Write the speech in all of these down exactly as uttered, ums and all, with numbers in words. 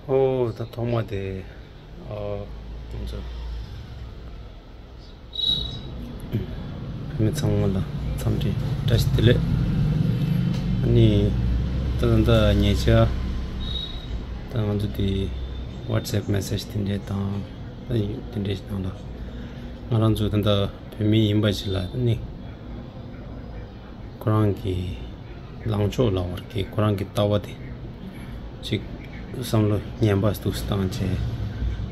ཨོ་ད་ཐོག་མ་དེ། ཨ། ཁྱེད་ཚོ་བོད་མི་ཚང་མ་ལ་འཚམས་འདྲི་བཀྲ་ཤིས་བདེ་ལེགས། ཨ་ནི་ད་ད་ད་ཉེ་ཆར་ད་ང་ཚོ་དེ་WhatsApp message དེ་འདྲས་དང་ད་དེ་འདྲས་ཞིག་བཏང་ད། ང་རང་ཚོ་ད་ད་བོད་མི་ཡིན་པ་ཞིག་ལ་ཨ་ནི། ཁོ་རང་གི་ལངས་ཕྱོགས་ལ་བར་གྱི་ཁོ་རང་གི་ལྟ་བ་དེ་ཅིག་བསམ་བློ་ངན་པ་འདུག་སེ་བཏང་བྱས།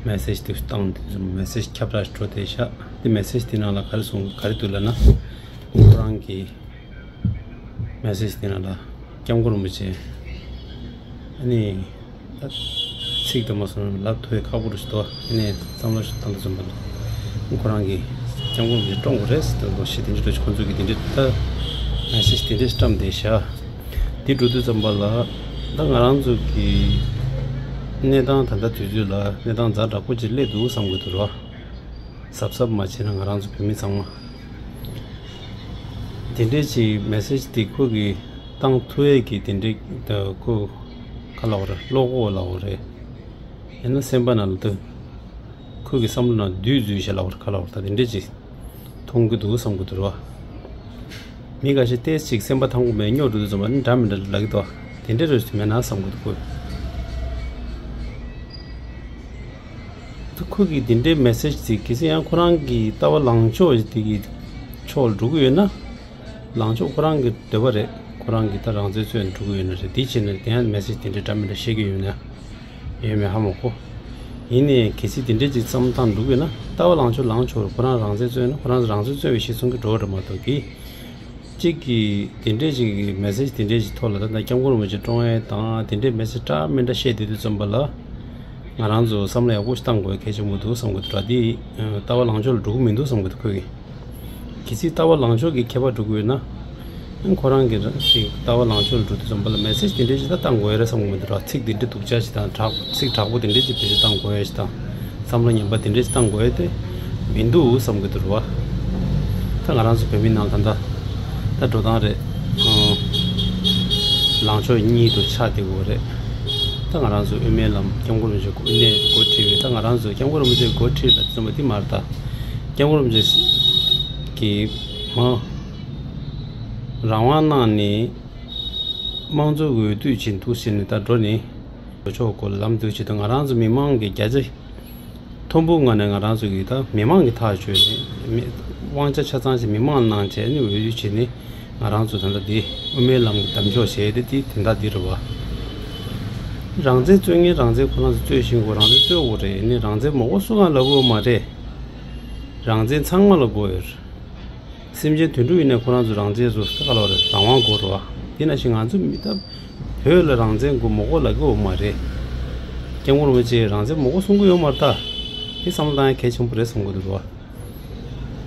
message འདུག་སེ་བཏང་དེ་ཚོ་message ཁྱབ་བསྒྲགས་འགྲོ་བསྡད་ཤག་དེ་message དེ་ནང་ལ་ག་རེ་གསུངས་ག་རེ་འདུག་ལབ་ན། ཁོ་རང་གི་message དེ་ནང་ལ་སྐྱབས་མགོན་རིན་པོ་ཆེ་ཨ་ནི། ད་ཚིག་དུ་མ་སོང་ལབ་ཐུབ་ཡ་ཁག་པོ་རུ་ཞིག་འདུག་ཨ་ནི་བསམ་བློ་ཞིག་བཏང་དུ་འཛོམས་པ་འདུག་ཁོ་རང་གིས་སྐྱབས་མགོན་རིན་པོ་ཆེ་བཀྲོངས་དགོས་རེད་ཟེར་དུ་ལོ་ཤི་དེ་འདྲ་འདྲ་ཁོང་ཚོ་གིས་དེ་འདྲ་ད་message དེ་འདྲ་བཀྲམ་བསྡད་ཤག་དེ་འགྲོ་དུས་ཙམ་པ་ལ་ད་ང་རང་ཚོ་གི་གནས་སྟངས་ད་ལྟ་དུས་ཚོད་ལ་གནས་སྟངས་ཛ་དྲག་པོ་ཅིག་སླེབས་འདུག་བསམ་གྱི་འདུག་ར། གཟབ་གཟབ་མ་བྱས་ན་ང་རང་ཚོ་བོད་མི་ཚང་མ། དེ་འདྲས་ཅིག་message དེ་ཁོ་གིས་བཏང་ཐུབ་ཡས་ཀྱི་དེ་འདྲས་ད་ཁོ་ག་ལབ་དགོས་རེད། བློ་ཁོག་ལབ་དགོས་རེད། ཡང་ན་སེམས་པ་ནང་ལ་ད་ཁོ་གི་བསམ་བློ་ནང་བསྡུས་བསྡུས་བྱས་ལབ་དགོས་རེད། ག་ལབ་དགོས་རེད། ད་དེ་འདྲས་ཅིག་མཐོང་གི་འདུག་བསམ་གྱི་འདུག་ར། མི་ཁ་ཤས་ཏོག་ཙམ་ཅིག་སེམས་པ་ཐང་པོ་མེད་སྙོག་འགྲོ་དུས་ཙམ་པ་ནི་འདྲ་མི་འདྲ་ལབ་ཀྱི་འདུག་དེ་འདྲས་རེད་མེད་ན་བསམ་གྱི་འདུག་ཁོས། ད་ཁོ་གིས་དེ་འདྲའི་message དེ་གལ་སྲིད་ཡང་ཁོ་རང་གི་ལྟ་བ་ལངས་ཕྱོགས་དེ་གི་ཕྱོགས་ལ་འགྲོ་གི་ཡོད་ན། ལངས་ཕྱོགས་ཁོ་རང་གི་འདོད་པ་རེད། ཁོ་རང་གི་ད་རང་བཙན་རྩོད་ནས་འགྲོ་གི་ཡོད་ན་རེད། དེ་བྱས་ན་དེ་ཡང་message དེ་འདྲའི་འདྲ་མི་འདྲ་བཤད་ཀྱི་ཡོད་ན་ཡོད་མེད་ཧ་མ་གོ། ཡིན་ནའི་གལ་སྲིད་དེ་འདྲའི་ཅིག་བསམ་བློ་བཏང་འགྲོ་གི་ཡོད་ན། ལྟ་བ་ལངས་ཕྱོགས་ལངས་ཕྱོགས་རེད། ཁོ་རང་རང་བཙན་རྩོད་ན་ཁོ་རང་རང་བཙན་རྩོད་པའི་གཞི་བཟུང་གི་འགྲོ་བ་རེད་མ་གཏོགས་གི་གཅིག་གིས་དེ་འདྲས་ཅིག་གི་message དེ་འདྲས་ཅིག་ཐོག་ལ་ད་ལྟ་སྐྱབས་མགོན་རིན་པོ་ཆེ་བཀྲོངས་ཡས་དང་དེ་འདྲས་message འདྲ་མི་འདྲ་བཤད་བསྡད་དུས་ཙམ་པ་ལ་ང་རང་ཚོ་བསམ་བློ་ཡག་པོ་ཞིག་བཏང་དགོས་གལ་ཆེན་པོ་འདུག་བསམ་གི་འདུག་ད་འདི་ལྟ་བ་ལངས་ཕྱོགས་ལ་འགྲོ་གི་མི་འདུག་བསམ་གི་འདུག་ཁོས་གི་གལ་སྲིད་ལྟ་བ་ལངས་ཕྱོགས་ཀྱི་ཁྱད་པར་འགྲོ་གི་ཡོད་ན་ཁོ་རང་གི་ལྟ་བ་ལངས་ཕྱོགས་ལ་འགྲོ་དུས་ཙམ་པ་ལ་message དེ་འདྲས་ཅིག་ད་བཏང་དགོས་ཡ་རེད་བསམ་གི་མི་འདུག་ཚིག་དེ་འདྲས་སྡུག་ཅག་ཅིག་དང་དྲག་ཚིག་དྲག་པོ་དེ་འདྲས་ཅིག་བེད་སྤྱོད་བཏང་དགོས་ཡ་ཞིག་དང་། བསམ་བློ་ངན་པ་དེ་འདྲས་ཅིག་བཏང་དགོས་ཡ་དེ་མི་འདུག་བསམ་གི་འདུག་རེད་བ། ད་ང་རང་ཚོ་བོད་མི་ནང་ད་ལྟ་ད་འགྲོ་སྟངས་རེད། ཨང་། ལངས་ཕྱོགས་གཉིས་དུ་ཆགས་བསྡད་ཡོད་རེད། ད་ང་རང་ཚོ་དབུ་མའི་ལམ་སྐྱབས་མགོན་རིན་པོ་ཆེ་འགོ་ནས་འགོ་ཁྲིད་པའི་ད་ང་རང་ཚོ་སྐྱབས་མགོན་རིན་པོ་ཆེ་འགོ་ཁྲིད་ལ་བརྩོན་པ་འདི་མ་རེད་ད། སྐྱབས་མགོན་རིན་པོ་ཆེ་གིས་མ་རང་དབང་གནང་ནས་དམངས་གཙོའི་འོས་བསྡུ་བྱེད་འདུག་ཟེར་ནས་ད་འགྲོ་ནས་ལངས་ཕྱོགས་སྐོར་ལ་ལམ་འདུག་བྱེད་དུས་ང་རང་ཚོ་མི་མང་གི་བརྒྱ་ཆ་མཐོན་པོའི་ངོས་ནས་ང་རང་ཚོ་གིས་ད་མི་མང་གི་ཐག་གཅོད་ནས་མི་དབང་ཆ་ཆ་ཚང་ཞིག་མི་མང་གནང་བྱས་ནས་འོས་བསྡུ་བྱས་ནས་ང་རང་ཚོ་ད་ལྟ་འདི་དབུ་མའི་ལམ་གྱི་གདམ་ཕྱོགས་བྱས་ཏེ་འདི་དེ་འདྲ་འདི་རེད་བ། རང་བཙན་རྩོད་མཁན་རང་བཙན་ཁོ་རང་ཚོ་རྩོད་བཞིན་གོ་རང་བཙན་རྩོད་དགོས་རེད། ནི་རང་བཙན་མང་པོ་སུ་གང་ལབ་ཀྱི་ཡོད་མ་རེད། རང་བཙན་ཚང་མ་ལ་དགོས་ཡོད་རེད། སེམས་ཅན་དུད་འགྲོ་ཡིན་ནའི་ཁོ་རང་ཚོ་རང་བཙན་བཟོ་ས་ག་ལ་རེད། རང་དབང་དགོས་རེད་བ། དེ་ནང་བཞིན་ང་ཚོ་མི་ད་བོད་ལ་རང་བཙན་དགོས་མ་དགོས་ལབ་ཀྱི་ཡོད་མ་རེད། སྐྱབས་མགོན་རིན་པོ་ཆེས་རང་བཙན་མ་དགོས་གསུང་གི་ཡོད་མ་རེད་ད། དེ་བསམ་བློ་བཏང་ཡ་གལ་ཆེན་པོ་རེད་བསམ་གྱི་འདུག་རེད་བ།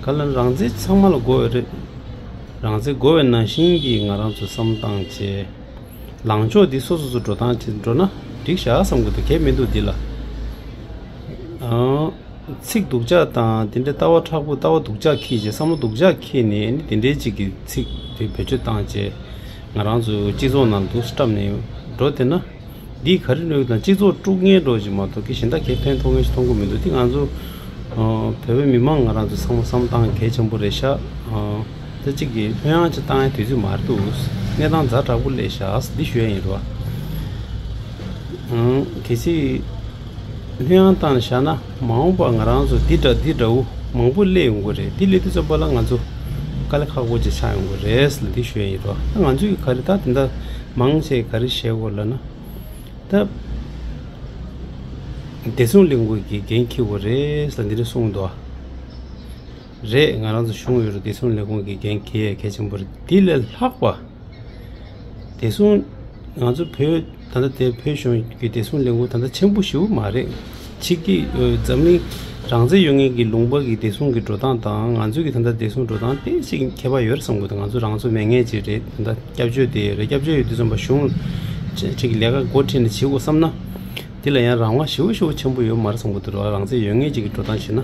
ག་ལ་རང་བཙན་ཚང་མ་ལ་དགོས་ཡོད་རེད། རང་བཙན་དགོས་པའི་ནང་བཞིན་གྱི་ང་རང་ཚོ་བསམ་བློ་བཏང་བྱས། ལངས་ཕྱོགས་འདི་སོ་སོ་སོ་འགྲོ་སྟངས་བྱས་འགྲོ་ན་འགྲིག་ཤག་བསམ་གྱི་འདུག་གལ་མི་འདུག་འདི་ལ། ཨང་། ཚིག་སྡུག་ཅག་དང་དེ་འདྲའི་ལྟ་བ་མཁྲེགས་པོ་ལྟ་བ་སྡུག་ཅག་འཁྱེར་བྱས་བསམ་བློ་སྡུག་ཅག་འཁྱེར་ནས་ནི་དེ་འདྲའི་ཅིག་གི་ཚིག་དེ་བེད་སྤྱོད་བཏང་བྱས་ང་རང་ཚོ་སྤྱི་ཚོགས་ནང་འདུག་བཀྲམ་ནས་འགྲོ་བསྡད་ན་འདིས་ག་རེ་གནོད་དང་སྤྱི་ཚོགས་དཀྲུག་མཁན་འགྲོ་ཅིག་མ་གཏོགས་ཀྱི་གཞན་དག་གས་ཕན་ཐོགས་མཁན་ཞིག་མཐོང་གི་མི་འདུག་དེ་ང་ཚོ་བོད་པའི་མི་མང་ང་རང་ཚོ་ཚང་མ་བསམ་བློ་བཏང་གལ་ཆེན་པོ་རེད་ཤག་ད་གཅིག་གིས་ལྷོད་ཡངས་ཅིག་བཏང་ཡ་དུས་ཚོད་མ་རེད་འདུག་གནས་སྟངས་ཛ་དྲག་པོ་སླེབས་ཤག་འདི་ཞུ་ཡ་ཡིན་རོ། གལ་སྲིད་ལྷོད་ཡངས་བཏང་བཞག་ན་མ་འོངས་པ་ང་རང་ཚོ་འདི་འདྲ་འདི་འདྲ་བོ་མང་པོ་སླེབས་ཡོང་གི་རེད། འདི་སླེབས་དུས་ཙམ་པ་ལ་ང་ཚོ་དཀའ་ལས་ཁག་པོ་ཅིག་ཆགས་ཡོང་གི་རེད་ལ་འདི་ཞུ་ཡ་ཡིན་རོ། ད་ང་ཚོས་ག་རེ་ད་དེ་འདྲ་མང་ཆེ་ག་རེ་བྱེད་དགོས་ལབ་ན་ད་བདེ་སྲུང་ལས་ཁུངས་ཀྱི་འགན་འཁྱེར་དགོས་རེད་ལ་འདི་འདྲ་གསུངས་འདུག་རེད། ང་རང་ཚོ་གཞུང་ཡོད་རེད། བདེ་སྲུང་ལས་ཁུངས་ཀྱི་འགན་འཁྱེར་ཡས་གལ་ཆེན་པོ་རེད། དེ་ལས་ལྷག་པ། བདེ་སྲུང་། ང་ཚོ་བོད་ད་ལྟ་དེ་བོད་གཞུང་གི་བདེ་སྲུང་ལས་ཁུངས་ད་ལྟ་ཆེན་པོ་ཞེ་པོ་མ་རེད། ཕྱི་གི་འཛམ་གླིང་རང་བཙན་ཡོད་མཁན་གྱི་ལུང་པ་གི་བདེ་སྲུང་གི་འགྲོ་སྟངས་དང་ང་ཚོ་གི་ད་ལྟ་བདེ་སྲུང་འགྲོ་སྟངས་དེ་ཅིག་ཁྱད་པར་ཡོད་རེད་བསམ་གི་འདུག་ང་ཚོ་རང་ཚོ་མེད་མཁན་ཅིག་རེད། ད་ལྟ་སྐྱབས་བཅོལ་དེ་ཡོད་རེད། སྐྱབས་བཅོལ་ཡོད་དུས་ཙམ་པ་གཞུང་ཅིག་གི་ལས་ཀ་འགོ་ཁྲིད་ནས་བྱེད་དགོས་བསམ་ན། དེ་ལ་ཡང་རང་དབང་ཞེ་པོ་ཞེ་པོ་ཆེན་པོ་ཡོད་མ་རེད་བསམ་གི་འདུག་རང་བཙན་ཡོད་མཁན་ཅིག་གི་འགྲོ་སྟངས་བྱེད་ན།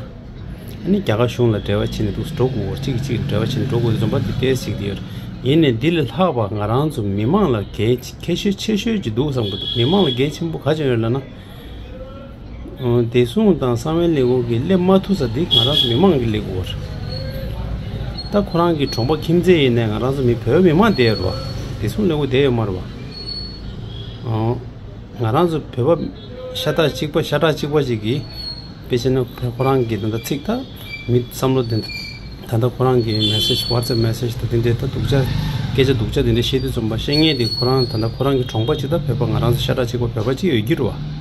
ཨ་ནི་རྒྱ་གར་གཞུང་ལ་འབྲེལ་བ་བྱས་ནས་འདུག་འགྲོ་དགོས་གཅིག་གིས་གཅིག་ལ་འབྲེལ་བ་བྱས་ནས་འགྲོ་དགོས་དུས་ཙམ་པ་དེ་ཏོག་ཙམ་ཅིག་དེ་ཡོད་རེད། ཡིན་ནའི་འདི་ལས་ལྷག་པ་ང་རང་ཚོ་མི་མང་ལ་གལ་ཁྱད་ཤོས་ཆེ་ཤོས་ཅིག་འདུག་བསམ་གི་འདུག་མི་མང་ལ་གལ་ཆེན་པོ་ག་ཅིག་ཡོད་ལབ་ན། བདེ་སྲུང་དང་གསང་བའི་ལས་ཁུངས་ཀྱིས་སླེབས་མ་ཐུབ་ས་འདི་ང་རང་ཚོ་མི་མང་གིས་སླེབས་དགོས་རེད། ད་ཁོ་རང་གི་གྲོང་པ་ཁྱིམ་མཚེས་ཡིན་ནའི་ང་རང་ཚོ་མི་བོད་མི་མང་བསྡད་ཡོད་རེད་བ། བདེ་སྲུང་ལས་ཁུངས་བསྡད་ཡོད་མ་རེད་བ། ང་རང་ཚོ་བོད་པ་ཤ་སྟག་གཅིག་པ་ཤ་ཁྲག་གཅིག་པ་ཅིག་གིས་དཔེ་བྱས་ན་ཁོ་རང་གི་ད་ལྟ་ཚིག་ད་མི་བསམ་བློ་དེ་ད་ལྟ་ཁོ་རང་གི་མེ་སེ་ཇི་ཝ་ཊི་སེབ་མེ་སེ་ཇི་ད་དེ་འདྲའི་ད་སྡུག་ཅག་སྐད་ཆ་སྡུག་ཅག་དེ་འདྲ་བཤད་དུས་ཙམ་པ་བཤད་མཁན་དེ་ཁོ་རང་ད་ལྟ་ཁོ་རང་གི་གྲོང་པ་ཅིག་ད་བོད་པ་ང་རང་ཚོ་ཤ་ཁྲག་གཅིག་པ་བོད་པ་ཅིག་ཡོད་ཀྱི་རེད་བ།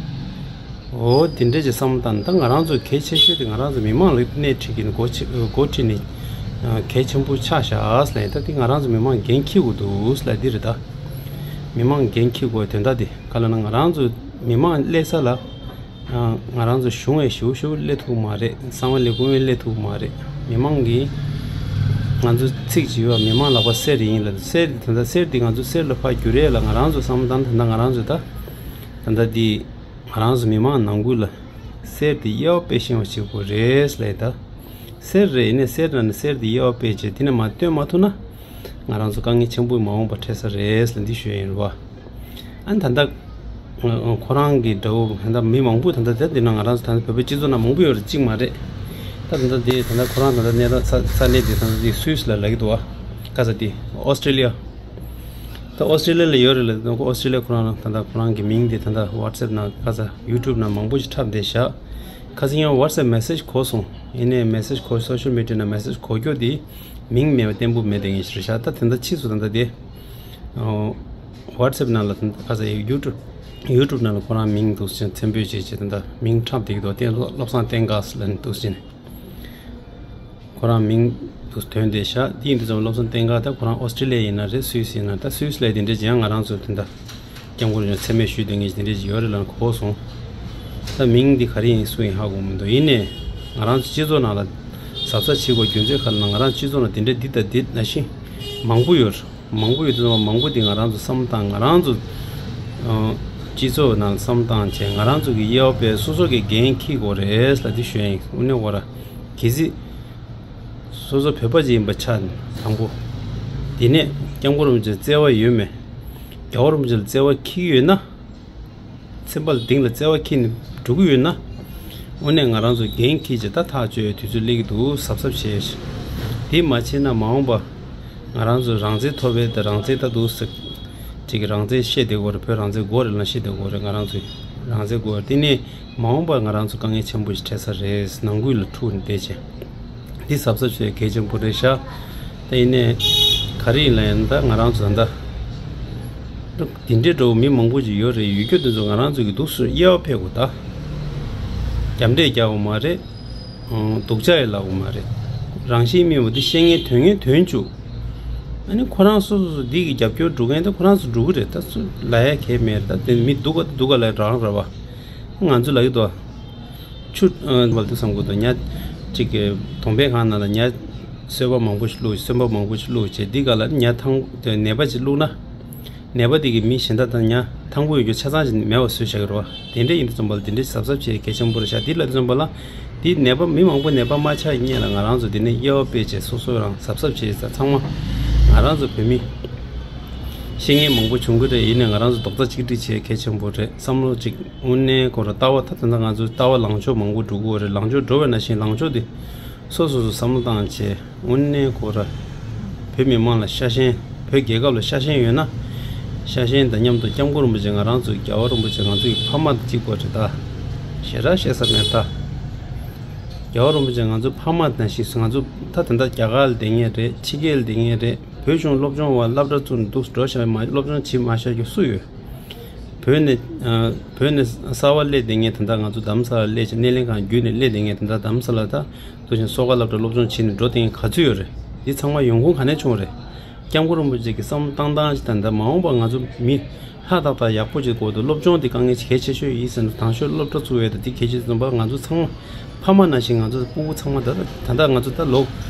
འོ་དེ་འདྲ་ཅིག་བསམ་བློ་བཏང་ན་ད་ང་རང་ཚོ་གལ་ཆེ་ཤོས་དེ་ང་རང་ཚོ་མི་མང་ལ་སྣེ་ཁྲིད་ཀྱིན་འགོ་ཁྲིད་འགོ་ཁྲིད་ནས་གལ་ཆེན་པོ་ཆགས་བཞག་ཟེར་ལབ་ཡིན། ད་དེ་ང་རང་ཚོ་མི་མང་འགན་འཁྱེར་དགོས་འདུག་ཟེར་ལབ་འདི་རེད་ད། མི་མང་འགན་འཁྱེར་དགོས་དོན་དག་དེ་ག་ལ་ན་ང་རང་ཚོ་མི་མང་སླེབས་ས་ལ་ང་རང་ཚོ་གཞུང་བས་ཞུ་ཞུ་སླེབས་ཐུབ་མ་རེད། གསང་བ་ལས་ཁུངས་བས་སླེབས་ཐུབ་མ་རེད། མི་མང་གིས་ང་ཚོ་ཚིག་ཅིག་ཡོད་མི་མང་ལག་པ་གསེར་ཡིན་ལ་གསེར་ད་ལྟ་གསེར་འདི་ང་ཚོ་གསེར་ལ་ཕར་བསྒྱུར་ཡས་ལ་ང་རང་ཚོ་བསམ་བློ་བཏང་ད་ལྟ་ང་རང་ཚོ་ད་ད་ལྟ་འདི། ང་རང་ཚོ་མི་མང་ནང་ཁུལ་ལ་གསེར་དེ་དབྱེ་བ་དཔེ་ཤེས་པ་བྱེད་དགོས་རེད་ལབ་ད། གསེར་རེད་ཡིན་ནའི་གསེར་ནང་ནས་གསེར་དེ་དབྱེ་བ་དཔེ་བྱས་དེ་ནས་མར་བཏོན་མ་ཐུབ་ན། ང་རང་ཚོ་དཀའ་ངལ་ཆེན་པོ་མ་འོངས་པ་འཕྲད་ས་རེད་ལབ་འདི་ཞུ་ཡ་ཡིན་རེད་བ། ཨ་ནི་ད་ལྟ་ཁོ་རང་གི་འདྲ་བོ་ད་ལྟ་མི་མང་པོ་ད་ལྟ་དེ་འདི་ན་ང་རང་ཚོ་ད་ལྟ་བོད་པའི་སྤྱི་ཚོགས་ནང་མང་པོ་ཡོད་རེད་གཅིག་མ་རེད། ད་ད་ལྟ་དེ་ད་ལྟ་ཁོ་རང་ད་ལྟ་གནས་སྟངས་ས་ས་གནས་དེ་ད་ལྟ་དེ་སུད་སི་ལ་ལབ་ཀྱི་འདུག་བ། ག་ས་དེ་ཨོ་སི་ཀྲི་ལི་ཡ། ད་ཨོ་སི་ཀྲི་ལི་ཡ་ལ་ཡོད་རེད་ལ། ཨོ་སི་ཀྲི་ལི་ཡ་ཁོ་རང་ལ་ད་ལྟ་ཁོ་རང་གི་མིང་དེ་ད་ལྟ་ཝ་ཊི་སེབ་ནང་ཁ་ས་ཡུ་ཊུབ་ནང་མང་པོ་ཞིག་འཁྲབ་བསྡད་ཤག་ཁ་སང་ཡང་ཝ་ཊི་སེབ་མེ་སེ་ཇི་གོ་སོང་། ཡིན་ནའི་མེ་སེ་ཇི་གོ་སོ་ཤལ་མི་ཌི་ཡ་ནང་མེ་སེ་ཇི་གོ་རྒྱུ་དེ་མིང་མེད་པ་བརྟན་པོ་མེད་དེ་ངེས་ཤིག་རེད་ཤག་ད་དེ་འདྲ་ཕྱིས་སུ་ད་ལྟ་དེ་ཝ་ཊི་སེབ་ནང་ལ་ད་ལྟ་ཁ་ས་ཡུ་ཊུབ་ཡུ་ཊུབ་ནང་ལ་ཁོ་རང་མིང་འདུག་ཅིང་མཚན་འབོད་བྱེད་ཅིག་ད་ལྟ་མིང་འཁྲབ་བསྡད་ཀྱི་འདུག་དེ་བློ་བློ་བཟང་བསྟན་དགའ་ལབ་འདུག་ཅིང་། ཁོ་རང་མིང་དུ་ཐོན་བསྡད་ཤག་དེ་ཡིན་དུས་ཙམ་བློ་བཟང་བསྟན་དགའ་ད་ཁོ་རང་ཨོ་སི་ཀྲི་ལི་ཡ་ཡིན་ན་རེད་སུད་སི་ཡིན་ན་ད་སུད་སི་ལ་དེ་འདྲས་ཀྱང་ང་རང་ཚོ་དེ་འདྲ་སྐྱབས་མགོན་རིན་པོ་ཆེ་མཚན་སྨད་ཞུས་དེ་ངས་དེ་འདྲས་ཀྱི་ཡོད་རེད་ལབ་གོ་སོང་། ད་མིང་འདི་ག་རེ་ཡིན་སུ་ཡིན་ཧ་གོ་མི་འདུག་ཡིན་ནའི་ང་རང་ཚོ་སྤྱི་ཚོགས་ནང་ལ་གཟབ་གཟབ་བྱེད་དགོས་རྒྱུ་མཚན་ག་རེ་ན་ང་རང་སྤྱི་ཚོགས་ནང་དེ་འདྲས་འདི་དང་འདི་ནང་བཞིན་མང་པོ་ཡོད་རེད། མང་པོ་ཡོད་དུས་ཙམ་པ་མང་པོ་དེ་ང་རང་ཚོ་བསམ་བཏང་ང་རང་ཚོ་སྤྱི་ཚོགས་ནང་བསམ་བཏང་བྱས་ང་རང་ཚོ་གི་དབྱེ་བ་དཔེ་སོ་སོ་གི་འགན་འཁྱེར་དགོས་རེད་ལབ་དེ་ཞུ་ཡ་ཡིན། དངོས་གནས་ཁོ་ར་གལ་སྲིད་སོ་སོ་བོད་པ་ཅིག་ཡིན་པ་ཆ་དང་པོ། དེ་ནས་སྐྱབས་མགོན་རིན་པོ་ཆེ་བརྩེ་བ་ཡོད་མེད། རྒྱལ་བ་རིན་པོ་ཆེ་ལ་བརྩེ་བ་འཁྱེར་གྱི་ཡོད་ན། སེམས་པ་ལ་གཏིང་ལ་བརྩེ་བ་འཁྱེར་ནས་འགྲོ་གི་ཡོད་ན། དངོས་གནས་ང་རང་ཚོ་འགན་འཁྱེར་བྱས་ད་ཐག་གཅོད་དུས་ཚོད་སླེབས་ཀྱི་འདུག་གཟབ་གཟབ་བྱས། དེ་མ་བྱས་ན་མ་འོངས་པ་ང་རང་ཚོ་རང་བཙན་ཐོབ་པའི་ད་རང་བཙན་ད་འདུག་ཟེར། ཅིག་གི་རང་བཙན་བཤད་བསྡད་དགོས་རེད། བོད་རང་བཙན་དགོས་རེད་ལབ་བཤད་བསྡད་དགོས་རེད། ང་རང་ཚོས་རང་བཙན་དགོས་རེད། དེ་ནས་མ་འོངས་པར་ང་རང་ཚོ་དཀའ་ངལ་ཆེན་པོ་ཞིག་འཕྲད་ས་རེད། ནང་ཁུལ་ལ་འཁྲུག་ནས་བསྡད་བྱས། འདི་གཟབ་གཟབ་བྱེད་གལ་ཆེན་པོ་རེད་ཤག་ད་ཡིན་ནའི་ག་རེ་ཡིན་ལབ་ཡིན་ན་ད་ང་རང་ཚོ་ད་ལྟ་འདི་འདྲའི་འགྲོ་བ་མི་མང་པོ་ཅིག་ཡོད་རེད། ཡོད་རྒྱུ་དེ་ཚོ་ང་རང་ཚོ་གི་འདུག་སེ་དབྱེ་བ་ཕྱེ་དགོས། ད་རྒྱབ་འདྲེ་རྒྱག་དགོས་མ་རེད། སྡུག་ཅག་ཡང་ལབ་དགོས་མ་རེད། རང་བཞིན་སྨིན་པ་འདི་བཤད་མཁན་དོན་མཁན་དོན་བཅུག་ཨ་ནི་ཁོ་རང་སོ་སོ་སོ་འདི་གི་རྒྱབ་སྐྱོར་སྒྲུབ་མཁན་དེ་ཁོ་རང་ཚོ་སྒྲུབ་གི་རེད། ད་ཚུར་ལབ་ཡ་གང་ཡང་མེད་རེད། ད་དེ་མི་སྡུག་ག་སྡུག་ག་ལབ་རང་རེད་བ། ང་ཚོ་ལབ་ཀྱི་འདུག་བ། ཆུ་ཨ་བལ་དུ་བསམ་གི་འདུག་ཉ་གཅིག་གི་གདོང་པའི་སྒང་ནང་ལ་ཉ་གསོན་པོ་མང་པོ་ཞིག་བླུགས། གསོན་པོ་མང་པོ་ཞིག་བླུགས་བྱས་འདི་ག་ལ་ཉ་ཐང་དེ་ནད་པ་ཅིག་བླུགས་ན། ནད་པ་དེ་གིས་མི་གཞན་དག་དང་ཉ་ཐང་པོ་ཡོད་རྒྱུ་ཆ་ཚང་ཞིག་མེད་པ་བཟོས་བཞག་གི་རེད་བ། དེ་འདྲ་ཡིན་དུས་ཙམ་པ་ལ་དེ་འདྲ་གཟབ་གཟབ་བྱེད་གལ་ཆེན་པོ་རེད་ཤག་འདི་ལབ་དུས་ཙམ་པ་ལ་འདི་ནད་པ་མི་མང་པོ་ནད་པ་མ་ཆགས་སྔོན་ལ་ང་རང་ཚོ་འདི་ནས་དབྱེ་བ་ཕྱེ་བྱས་སོ་སོ་རང་གཟབ་གཟབ་བྱེད་ས་ཚང་མ་ང་རང་ཚོ་བོད་མི་ཤེས་མཁན་མང་པོ་བྱུང་གི་རེད། ཡིན་ནའི་ང་རང་ཚོ་རྡོག་རྩ་གཅིག་སྒྲིལ་བྱེད་གལ་ཆེན་པོ་རེད། བསམ་བློ་གཅིག་དངོས་གནས་ཁོ་ར་ལྟ་བ་ད་ད་ལྟ་ང་ཚོ་ལྟ་བ་ལངས་ཕྱོགས་མང་པོ་འགྲོ་གི་ཡོད་རེད། ལངས་ཕྱོགས་འགྲོ་བའི་ནང་བཞིན་ལངས་ཕྱོགས་འདི་སོ་སོ་སོ་བསམ་བློ་བཏང་བྱས། དངོས་གནས་ཁོ་ར་བོད་མི་མང་ལ་ཤ་ཞེན། བོད་རྒྱལ་ཁབ་ལ་ཤ་ཞེན་ཡོད་ན། ཤ་ཞེན་དང་མཉམ་དུ་སྐྱབས་མགོན་རིན་པོ་ཆེ་ང་རང་ཚོའི་རྒྱལ་བ་རིན་པོ་ཆེ་ང་ཚོའི་ཕ་མ་དང་གཅིག་པ་རེད་ད། ཞེ་དྲག་བཤད་ས་མེད་ད། རྒྱལ་བ་རིན་པོ་ཆེ་ང་ཚོའི་ཕ་མ་ནང་བཞིན་ང་ཚོ་ད་ད་ལྟ་རྒྱ་གར་ལ་བསྡད་མཁན་རེད། ཕྱི་རྒྱལ་ལ་བསྡད་མཁན་རེད། བོད་གཞུང་སློབ་སྦྱོང་བ་སློབ་གྲྭ་བཙུགས་ནས་འདུག་འགྲོ་བཞག་མ་སློབ་སྦྱོང་བྱེད་མ་བཞག་རྒྱུ་སུ་ཡོད། བོད་ནས་ཨ་བོད་ནས་གསར་པ་སླེབས་བསྡད་མཁན་ད་ལྟ་ང་ཚོ་རྡ་རམ་ས་ལ་སླེབས་བྱས་སྣེ་ལེན་ཁང་བརྒྱུད་ནས་སླེབས་བསྡད་མཁན་ད་ལྟ་རྡ་རམ་ས་ལ་ད་དུ་ཞིང་གསོ་བཀའ་སློབ་གྲྭ་སློབ་སྦྱོང་བྱས་ནས་འགྲོ་བསྡད་མཁན་ག་ཚོད་ཡོད་རེད། འདི་ཚང་མ་ཡོང་ཁུངས་ག་ནས་བྱུང་རེད། སྐྱབས་མགོན་རིན་པོ་ཆེ་གི་བསམ་བློ་བཏང་སྟངས་ཅིག་དང་ད་མ་འོངས་པ་ང་ཚོ་མི་ལྷག་ཏག་ཏག་ཡག་པོ་ཅིག་དགོས་འདུག་སློབ་སྦྱོང་འདི་དཀའ་ངལ་གལ་ཆེ་ཤོས་ཡིན་ཟེར་ན་དང་ཤོས་སློབ་གྲྭ་བཙུགས་ཡས་དང་འདི་གལ་ཆེ་ཟེར་བ་ང་ཚོ་ཚང་མ། ཕ་མ་ནང་བཞིན་ང་ཚོ་སྤུ་གུ་ཚང་མ་ད་ད་ལྟ་ང་ཚོ་ད་ལོ་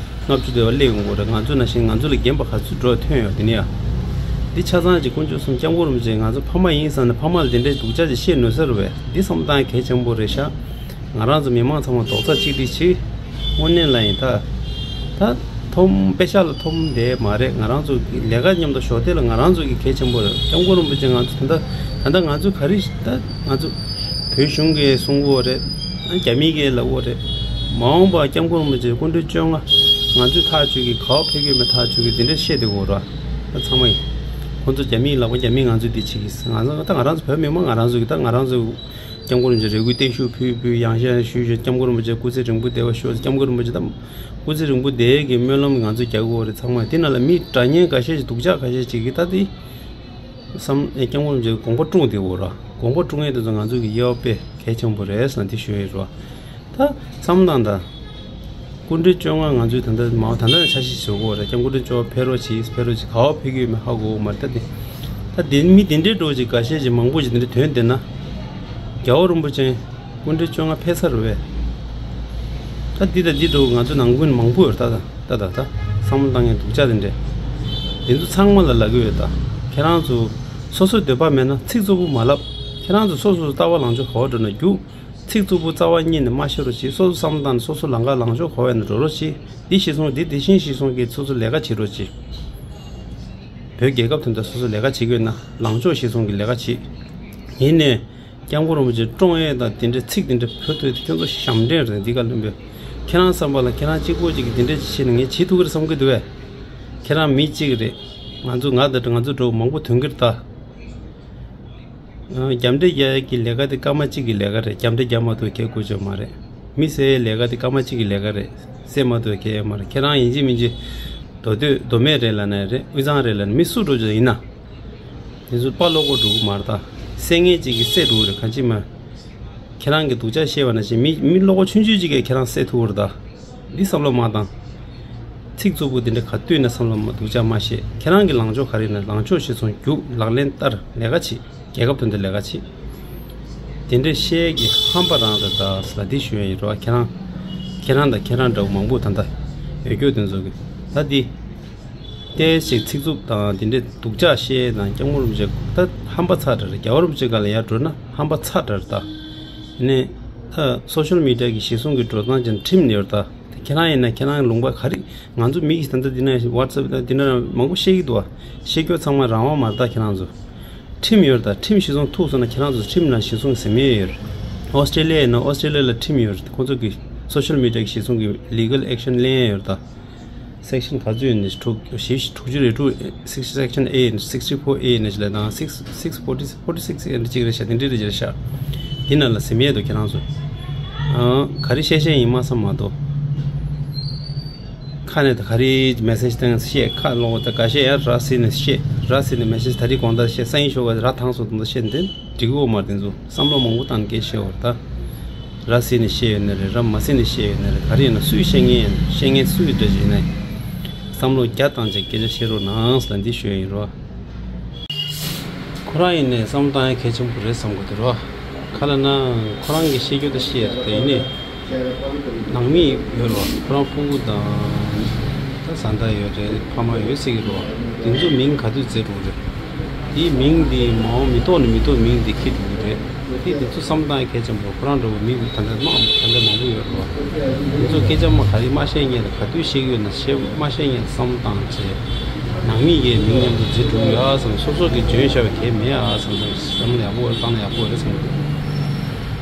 ལྔ་བཅུ་དེ་བ་སླེབས་ཡོང་གི་རེད། ང་ཚོ་ནང་བཞིན་ང་ཚོ་ལ་རྒན་པ་ག་ཚོད་འགྲོ་ཐོན་ཡོད་དེ་ནས་ཡ། འདི་ཆ་ཚང་གཅིག་དཀོན་མཆོག་གསུམ་སྐྱབས་མགོན་རིན་པོ་ཆེ་ང་ཚོ་ཕ་མ་ཡིན་བསམ་ནས་ཕ་མ་ལ་དེ་འདྲའི་སྡུག་ཅག་ཅིག་བཤད་ནུས་ས་རེད་པས། འདི་བསམ་སྟངས་གལ་ཆེན་པོ་རེད་ཤག་ང་རང་ཚོ་མི་མང་ཚང་མ་རྡོག་རྩ་གཅིག་སྒྲིལ་བྱེད། དངོས་གནས་ལ་ཡིན་ད། ད་ཐོམ་པེ་ཤག་ལ་ཐོམ་དེ་མ་རེད། ང་རང་ཚོ་གི་ལས་ཀ་མཉམ་དུ་ཞོགས་དེ་ལ་ང་རང་ཚོ་གི་གལ་ཆེན་པོ་རེད། སྐྱབས་མགོན་རིན་པོ་ཆེ་ང་ཚོ་ད་ལྟ་ད་ལྟ་ང་ཚོ་ག་རེ་ད་ང་ཚོ་བོད་གཞུང་གིས་གསུང་གི་ཡོད་རེད། རྒྱ་མི་གིས་ལབ་ཡོད་རེད། མ་འོངས་པ་སྐྱབས་མགོན་རིན་པོ་ཆེ་སྐུ་ཕྲེང་བཅོ་ལྔ་ང་ཚོས་ཐག་གཅོད་ཀྱི། ག་པར་ཕེབས་ཀྱི་ཡོད་མེད་ཐག་གཅོད་ཀྱི་དེ་འདྲ་བཤད་བསྡད་ཡོད་རེད། ད་ཚང་མ་ཡིན། ཁོང་ཚོ་རྒྱ་མིས་ལབ་པ། རྒྱ་མིས་ང་ཚོས་འདི་བྱེད་ཀྱི། ང་ཚོ་ད་ང་རང་ཚོ་བོད་མི་མང་ང་རང་ཚོ་གི། ད་ང་རང་ཚོ་སྐྱབས་མགོན་རིན་པོ་ཆེ་རེ་སྐུལ་བརྟན་བཞུགས་ཕུལ་ཕུལ། ཡང་བསྐྱར་ཞུས་ཞུས། སྐྱབས་མགོན་རིན་པོ་ཆེ་སྐུ་ཚེ་རིང་པོ་བསྡད་པ་ཤོག་སྐྱབས་མགོན་རིན་པོ་ཆེ་ད་སྐུ་ཚེ་རིང་པོ་བསྡད་ཀྱི་སྨོན་ལམ་ང་ཚོས་རྒྱག་གི་ཡོད་རེད། ཚང་མ་དེ་ནང་ལ་མི་དགྲ་གཉེན་འགའ་ཤས་ཤིག་སྡུག་ཅག་འགའ་ཤས་ཤིག་གིས་ད་དེ་བསམ། ཨེ། སྐྱབས་མགོན་རིན་པོ་ཆེ་དགོངས་པ་བཀྲོངས་བསྡད་ཡོད་རེད། དགོངས་པ་བཀྲོངས་ཡས་དེ་ཚོ་ང་ཚོ་གི་དབྱེ་བ་དཔེ་གལ་ཆེན་པོ་རེད་ཟེར་ན་དེ་ཞུ་ཡས་རེད། ད་བསམ་བློ་བཏང་དང་། སྐུ་ཕྲེང་བཅོ་ལྔ་ང་ཚོས་ད་ལྟ་མ་ད་ལྟ་ནས་འཆར་གཞི་བཟོ་དགོས་རེད། སྐྱབས་མགོན་སྐུ་ཕྲེང་བཅོ་ལྔ་ཕེབས་རོགས་གྱིས། ཕེབས་རོགས་གྱིས། ག་པར་ཕེབས་ཀྱི་ཡོད་མེད་ཧ་གོ་གི་མ་རེད། ད་དེ་ད་དེ་མི་དེ་འདྲའི་འགྲོ་ཅིག་འགའ་ཤས་ཅིག་མང་པོ་ཅིག་དེ་འདྲ་ཐོན་བསྡད་ན། རྒྱལ་བ་རིན་པོ་ཆེ་སྐུ་ཕྲེང་བཅོ་ལྔ་ཕེབས་ས་རེད་པས། ད་འདི་དང་འདི་འགྲོ་ང་ཚོ་ནང་ཁུལ་མང་པོ་ཡོད་རེད། ད་ད་ད་ད་བསམ་བློ་བཏང་མཁན་སྡུག་ཅག་དེ་འདྲས། དེ་ཚོ་ཚང་མ་ལ་ལབ་ཀྱི་ཡོད། ད་ཁྱེད་རང་ཚོ་སོ་སོའི་འདོད་པ་མེད་ན་ཚིག་རྩུབ་པོ་མ་ལབ། ཁྱེད་རང་ཚོ་སོ་སོ་ལྟ་བ་ལངས་ཕྱོགས་ག་པར་འགྲོ་ན་རྒྱུགས། ཚིག་རྩུབ་པོ་རྩ་བ་ཉིད་ནས་མ་བཤད་རོགས་གྱིས། སོ་སོ་བསམ་བློ་བཏང་ནས་སོ་སོ་ལམ་ཁ་ལངས་ཕྱོགས་ག་པར་ཡིན་ན་འགྲོ་རོགས་གྱིས། འདི་ཤེས་སོང་། འདི་འདི་བཞིན་ཤེས་སོང་གིས་སོ་སོ་ལས་ཀ་བྱེད་རོགས་གྱིས། བོད་རྒྱལ་ཁབ་དོན་དག་སོ་སོ་ལས་ཀ་བྱེད་ཀྱི་ཡོད་ན་ལངས་ཕྱོགས་ཤེས་སོང་གིས་ལས་ཀ་བྱེད། ཡིན་ནའི་སྐྱབས་མགོན་རིན་པོ་ཆེ་བཀྲོངས་ཡས་དང་དེ་འདྲའི་ཚིག་དེ་འདྲ་ཕུལ་ཐུབ་ཡས་དེ་ཁྱོད་ཚོ་ཞབས་འདྲེན་རེད། འདི་ག་ལོན་པས། ཁྱེད་རང་བསམ་པ་ལ་ཁྱེད་རང་གཅིག་པོ་གཅིག་གིས་དེ་འདྲ་བྱས་ནས་ངས་བྱེད་ཐུབ་ཀྱི་རེད་བསམ་གྱི་འདུག་པས། ཁྱེད་རང་མི་གཅིག་རེད། ང་ཚོ་ང་དང་ང་ཚོ་འདྲ་བོ་མང་པོ་ཐོན་གྱི་རེད་ད། ཨ། རྒྱབ་འདྲེ་རྒྱག་ཡག་གི་ལས་ཀ་དེ་སྐར་མ་གཅིག་གི་ལས་ཀ་རེད། རྒྱབ་འདྲེ་རྒྱག་མ་ཐུབ་ཁེ་དགོས་ཆོག་མ་རེད། མི་བསད་ཡག་ལས་ཀ་དེ་སྐར་མ་གཅིག་གི་ལས་ཀ་རེད། བསད་མ་ཐུབ་ཁེ་ཡོད་མ་རེད། ཁྱེད་རང་ཡིན་གཅིག་མིན་གཅིག་མདོ་སྟོད་མདོ་སྨད་རེད་ལབ་ན་རེད། དབུས་གཙང་རེད་ལབ་ན། མི་སུ་འགྲོ་ཆོག་ཡིན་ན། དེ་ཚོ་དཔའ་བློ་ཁོག་འགྲོ་གི་མ་རེད་ད། བསད་མཁན་གཅིག་གིས་བསད་འགྲོ་གི་རེད། གང་ཅི་མ། ཁྱེད་རང་གིས་སྡུག་ཅག་བཤད་པ་ནང་བཞིན་མི་མི་བློ་ཁོག་ཆུང་ཆུང་གཅིག་གིས་ཁྱེད་རང་བསད་ཐུབ་ཀྱི་རེད་ད། འདི་བསམ་བློ་མ་བཏང་། ཚིག་རྩུབ་པོ་འདི་འདྲ་ག་དུས་ན་བསམ་བློ་མ། སྡུག་ཅག་མ་བཤད། ཁྱེད་རང་གི་ལངས་ཕྱོགས་ག་རེ་ཡིན་ན་ལངས་ཕྱོགས་ཤེས་སོང་རྒྱུགས། ལག་ལེན་བསྟར། ལས་ཀ་བྱེད། རྒྱལ་ཁབ་དོན་དུ་ལས་ཀ་བྱེད། དེ་འདྲ་བཤད་ཀྱི་ཧམ་པ་རང་རེད་ད་ཟེར་ལ་འདི་ཞུ་ཡ་ཡིན་རོ། ཁྱེད་རང་ཁྱེད་རང་དང་ཁྱེད་རང་འདྲ་བོ་མང་པོ་ད་ལྟ་འོས་སྐྱོར་དེ་ཚོ་གི་ད་འདི། ཏོག་ཙམ་ཚིག་རྩུབ་དང་དེ་འདྲའི་སྡུག་ཅག་བཤད་དང་། སྐྱབས་མགོན་རིན་པོ་ཆེ་ད་ཧམ་པ་ཚ་དྲགས་རེད། རྒྱལ་བ་རིན་པོ་ཆེ་སྒང་ལ་ཡར་འགྲོ་ན་ཧམ་པ་ཚ་དྲགས་རེད་ད། ནས་ད་སོ་ཤལ་མི་ཌི་ཡ་གི་གཞི་བཟུང་གི་འགྲོ་སྟངས་ཅན་ཁྲིམས་ཡོད་རེད་ད། ཁྱེད་རང་ཡིན་ན་ཁྱེད་རང་ལུང་པ་ག་རེ། ང་ཚོ་མི་གིས་ད་ལྟ་འདི་ན་ཝ་ཊི་སེབ་ད་འདི་ན་མང་པོ་བཤད་ཀྱི་འདུག་བ། བཤད་རྒྱུ་ཚང་མ་རང་དབང་མ་རེད་ད། ཁྱེད་རང་ཚོ་ཁྲིམས་ཡོད་རེད་ད། ཁྲིམས་གཞི་བཟུང་ཐུག་སོང་ན་ཁྱེད་རང་ཚོ་ཁྲིམས་ནང་གཞི་བཟུང་གི་ཟིན་ཡས་ཡོད་རེད། ཨོ་སི་ཀྲེ་ལི་ཡ་ཡིན་ན་ཨོ་སི་ཀྲེ་ལི་ཡ་ལ་ཁྲིམས་ཡོད་རེད། ཁོང་ཚོ་གི་སོ་ཤལ་མི་ཌི་ཡ་གི་གཞི་བཟུང་གི་ལི་གལ་ཨེག་ཤན་ལེན་ཡས་ཡོད་རེད་ད། སེག་ཤན་ག་ཚོད་ཡིན་ནས་དྲུག་བཞི་དྲུག་ཅུ་རེ་དྲུག་six section A ཡིན། sixty four A ཡིན་ནས་ལས་དང་six six forty forty six ཡིན་གཅིག་རེད་ཤག་དེ་འདྲ་རེད་ཤག་དེ་ནང་ལ་ཟིན་ཡས་འདུག་ཁྱེད་རང་ཚོ། ཨང་། ག་རེ་བཤད་བཤད་ཡིན་མ་བསམ་མ་གཏོགས། ཁ་ནས་ད་ག་རེ་མེ་སེ་ཇི་བཏང་བཤད། ཁ་ལོག་ད་འགའ་ཤས་ཡར་ར་བཟི་ནས་བཤད། ར་བཟི་ནས་མེ་སེ་ཇི་ད་རེས་དགོང་དག་བཤད། སང་ཉིན་ཞོགས་ཀ་ར་ཐང་སོང་དུ་བཤད་འདི། འགྲིག་གི་ཡོད་མ་རེད། དེ་ཚོ་བསམ་བློ་མང་པོ་བཏང་གལ་ཆེ་བ་རེད་ད། ར་བཟི་ནས་བཤད་ཡོད་ན་རེད། ར་མ་བཟི་ནས་བཤད་ཡོད་ན་རེད། ག་རེ་ཡིན་ན་སུས་བཤད་མཁན་ཡིན། བཤད་མཁན་སུ་ཡི་འདྲ་ཞིག་ཡིན་ན། བསམ་བློ་རྒྱ་བཏང་བྱས་སྐད་ཆ་བཤད་རོགས་གནང་ཟེར་ལ་འདི་ཞུ་ཡ་ཡིན་རོ། ཁོ་རང་ཡིན་ནས་བསམ་བློ་བཏང་ཡ་གལ་ཆེན་པོ་རེད་བསམ་གི་འདུག་རོ། ག་ལ་ན་ཁོ་རང་གིས་བཤད་རྒྱུ་ད་བཤད་ཡ་རེད་དེ། ཡིན་ནའི། ནང་མི་ཡོད་རོ། ཁོ་རང་སྤུ་གུ་དང་། ད་བཟའ་ཟླ་ཡོད་རེད། ཕ་མ་ཡོད་སྲིད་ཀྱི་རོ། དེ་ཚོ་མིང་ག་དུས་བརྗེ་འགྲོ་གི་རེད། དེའི་མིང་དེ་མ་འོངས་མི་ཐོག་ནས་མི་ཐོག་མིང་དེ་འཁྱེར་འགྲོ་གི་རེད། དེ་དེ་ཚོ་བསམ་བཏང་ཡ་གལ་ཆེན་པོ། ཁོ་རང་འདྲ་བོ་མི་ད་ལྟ་མང་ད་ལྟ་མང་པོ་ཡོད་རེད་བ། དེ་ཚོ་སྐད་ཆ་མ་ག་རེ་མ་བཤད་སྔོན་ལ་ག་དུས་བཤད་ཀྱི་ཡོད་ན་བཤད་མ་བཤད་སྔོན་ལ་བསམ་བཏང་བྱས། ནང་མི་གའི་མིང་མཉམ་དུ་བརྗེ་འགྲོ་གི་ཡོད་ཨ་བསམ། སོ་སོ་གི་འཇོན་ཤར་བའི་གལ་མེད་ཨ་བསམ། བསམ་བློ་ཡག་པོ་བཏང་ན་ཡག་པོ་རེད་བསམ་གི་འདུག་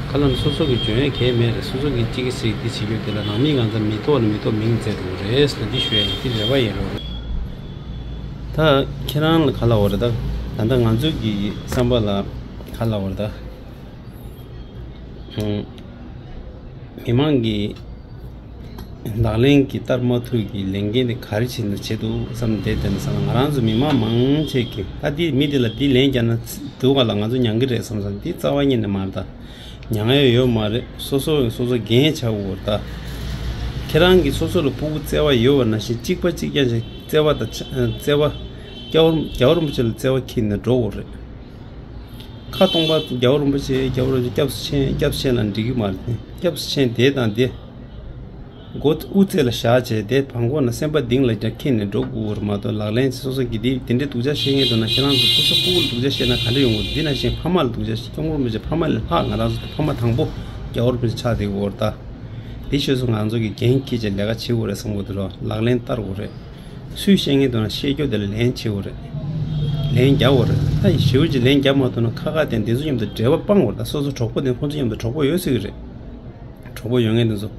ག་ལ་ན་སོ་སོ་གི་འཇོན་ཡ་གལ་མེད་རེད། སོ་སོ་གི་གཅིག་གི་སྲིད་དེ་བྱེད་རྒྱུ་དེ་ལ་ནང་མི་ང་ཚོ་མི་ཐོག་ནས་མི་ཐོག་མིང་བརྗེ་འགྲོ་གི་རེད་ཟེར་འདི་ཞུ་ཡ་ཡིན། འདི་རེ་བ་ཡིན་རོགས། ད་ཁྱེད་རང་ལ་ག་ལབ་དགོས་རེད་ད། ད་ལྟ་ང་ཚོ་གི་བསམ་པ་ལ་ག་ལབ་དགོས་རེད་ད། ཨང་། མི་མང་གི་ལག་ལེན་གྱི་བསྟར་མ་ཐུབ་ཀྱི་ལས་འགན་དེ་ག་རེ་བྱེད་འདུག་བྱེད་འདུག་བསམ་བསྡད་དེ་ནས་བསམ། ང་རང་ཚོ་མི་མང་མང་ཆེ་གི་ད་འདི་མི་དེ་ལ་འདི་ལན་རྒྱག་ན་འདུག་ག་ལ་ང་ཚོ་མྱང་གི་རེད་བསམ་བསམ། འདི་རྩ་བ་ཉིད་ནས་མ་རེད་ད། མྱང་ཡ་ཡོད་མ་རེད། སོ་སོ་སོ་སོ་འགན་ཆགས་ཡོད་རེད་ད། ཁྱེད་རང་གིས་སོ་སོ་ལ་སྤུ་གུ་བརྩེ་བ་ཡོད་པ་ནང་བཞིན་གཅིག་པ་གཅིག་རྐྱང་ཞིག་བརྩེ་བ་དང་ཆ་བརྩེ་བ། རྒྱལ་བ་རྒྱལ་བ་རིན་པོ་ཆེ་ལ་བརྩེ་བ་འཁྱེར་ནས་འགྲོ་དགོས་རེད། ཁ་སྟོང་པ་རྒྱལ་བ་རིན་པོ་ཆེ་རྒྱལ་བ་རིན་པོ་ཆེ་སྐྱབས་སུ་མཆི་སྐྱབས་སུ་མཆི་ལབ་འགྲིག་གི་མ་རེད་དེ། སྐྱབས་སུ་མཆི་དེ་དང་དེ། མགོ་དབུ་རྩེ་ལ་བཞག་བྱས་དེ་བར་སྐོར་ན་སེམས་པ་གཏིང་ལ་རྒྱ་འཁྱེར་ནས་འགྲོ་དགོས་རེད་མ་གཏོགས། ལག་ལེན་སོ་སོ་གིས་དེ་དེ་འདྲའི་སྡུག་ཅག་བཤད་མཁན་འདུག་ན། ཁྱེད་རང་ཚོ་སོ་སོ་སྤུ་གུ་ལ་སྡུག་ཅག་བཤད་ན་ག་འདྲ་ཡོང་གི་འདུག་འདི་ནང་བཞིན་ཕ་མ་ལ་སྡུག་ཅག་བཤད། སྐྱབས་མགོན་རིན་པོ་ཆེ་ཕ་མ་ལས་ལྷག་ང་རང་ཚོ་ཕ་མ་དང་པོ་རྒྱལ་བ་རིན་པོ་ཆེ་ཆགས་བསྡད་ཡོད་རེད་ད། དེ་ཤོད་སོང་། ང་ཚོ་གིས་འགན་འཁྱེར་བྱས་ལས་ཀ་བྱེད་དགོས་རེད་བསམ་གྱི་འདུག་རོ། ལག་ལེན་བསྟར་དགོས་རེད། སུས་བཤད་མཁན་འདུག་ན་བཤད་རྒྱུ་དེ་ལ་ལན་བྱེད་དགོས་རེད། ལན་རྒྱག་དགོས་རེད། ད་ཞེ་པོ་ཅིག་ལན་རྒྱག་མ་ཐུབ་ན་ཁ་ཁ་དེ་འདི་ཚོ་མཉམ་དུ་འབྲེལ་བ་སྤང་དགོས་རེད། ད་སོ་སོ་གྲོགས་པོ་དེ་ཁོང་ཚོ་མཉམ་དུ་གྲོགས་པོ་ཡོད་སྲིད་ཀྱི་རེད། གྲོགས་པོ་ཡོད་མཁན་དེ་ཚོ་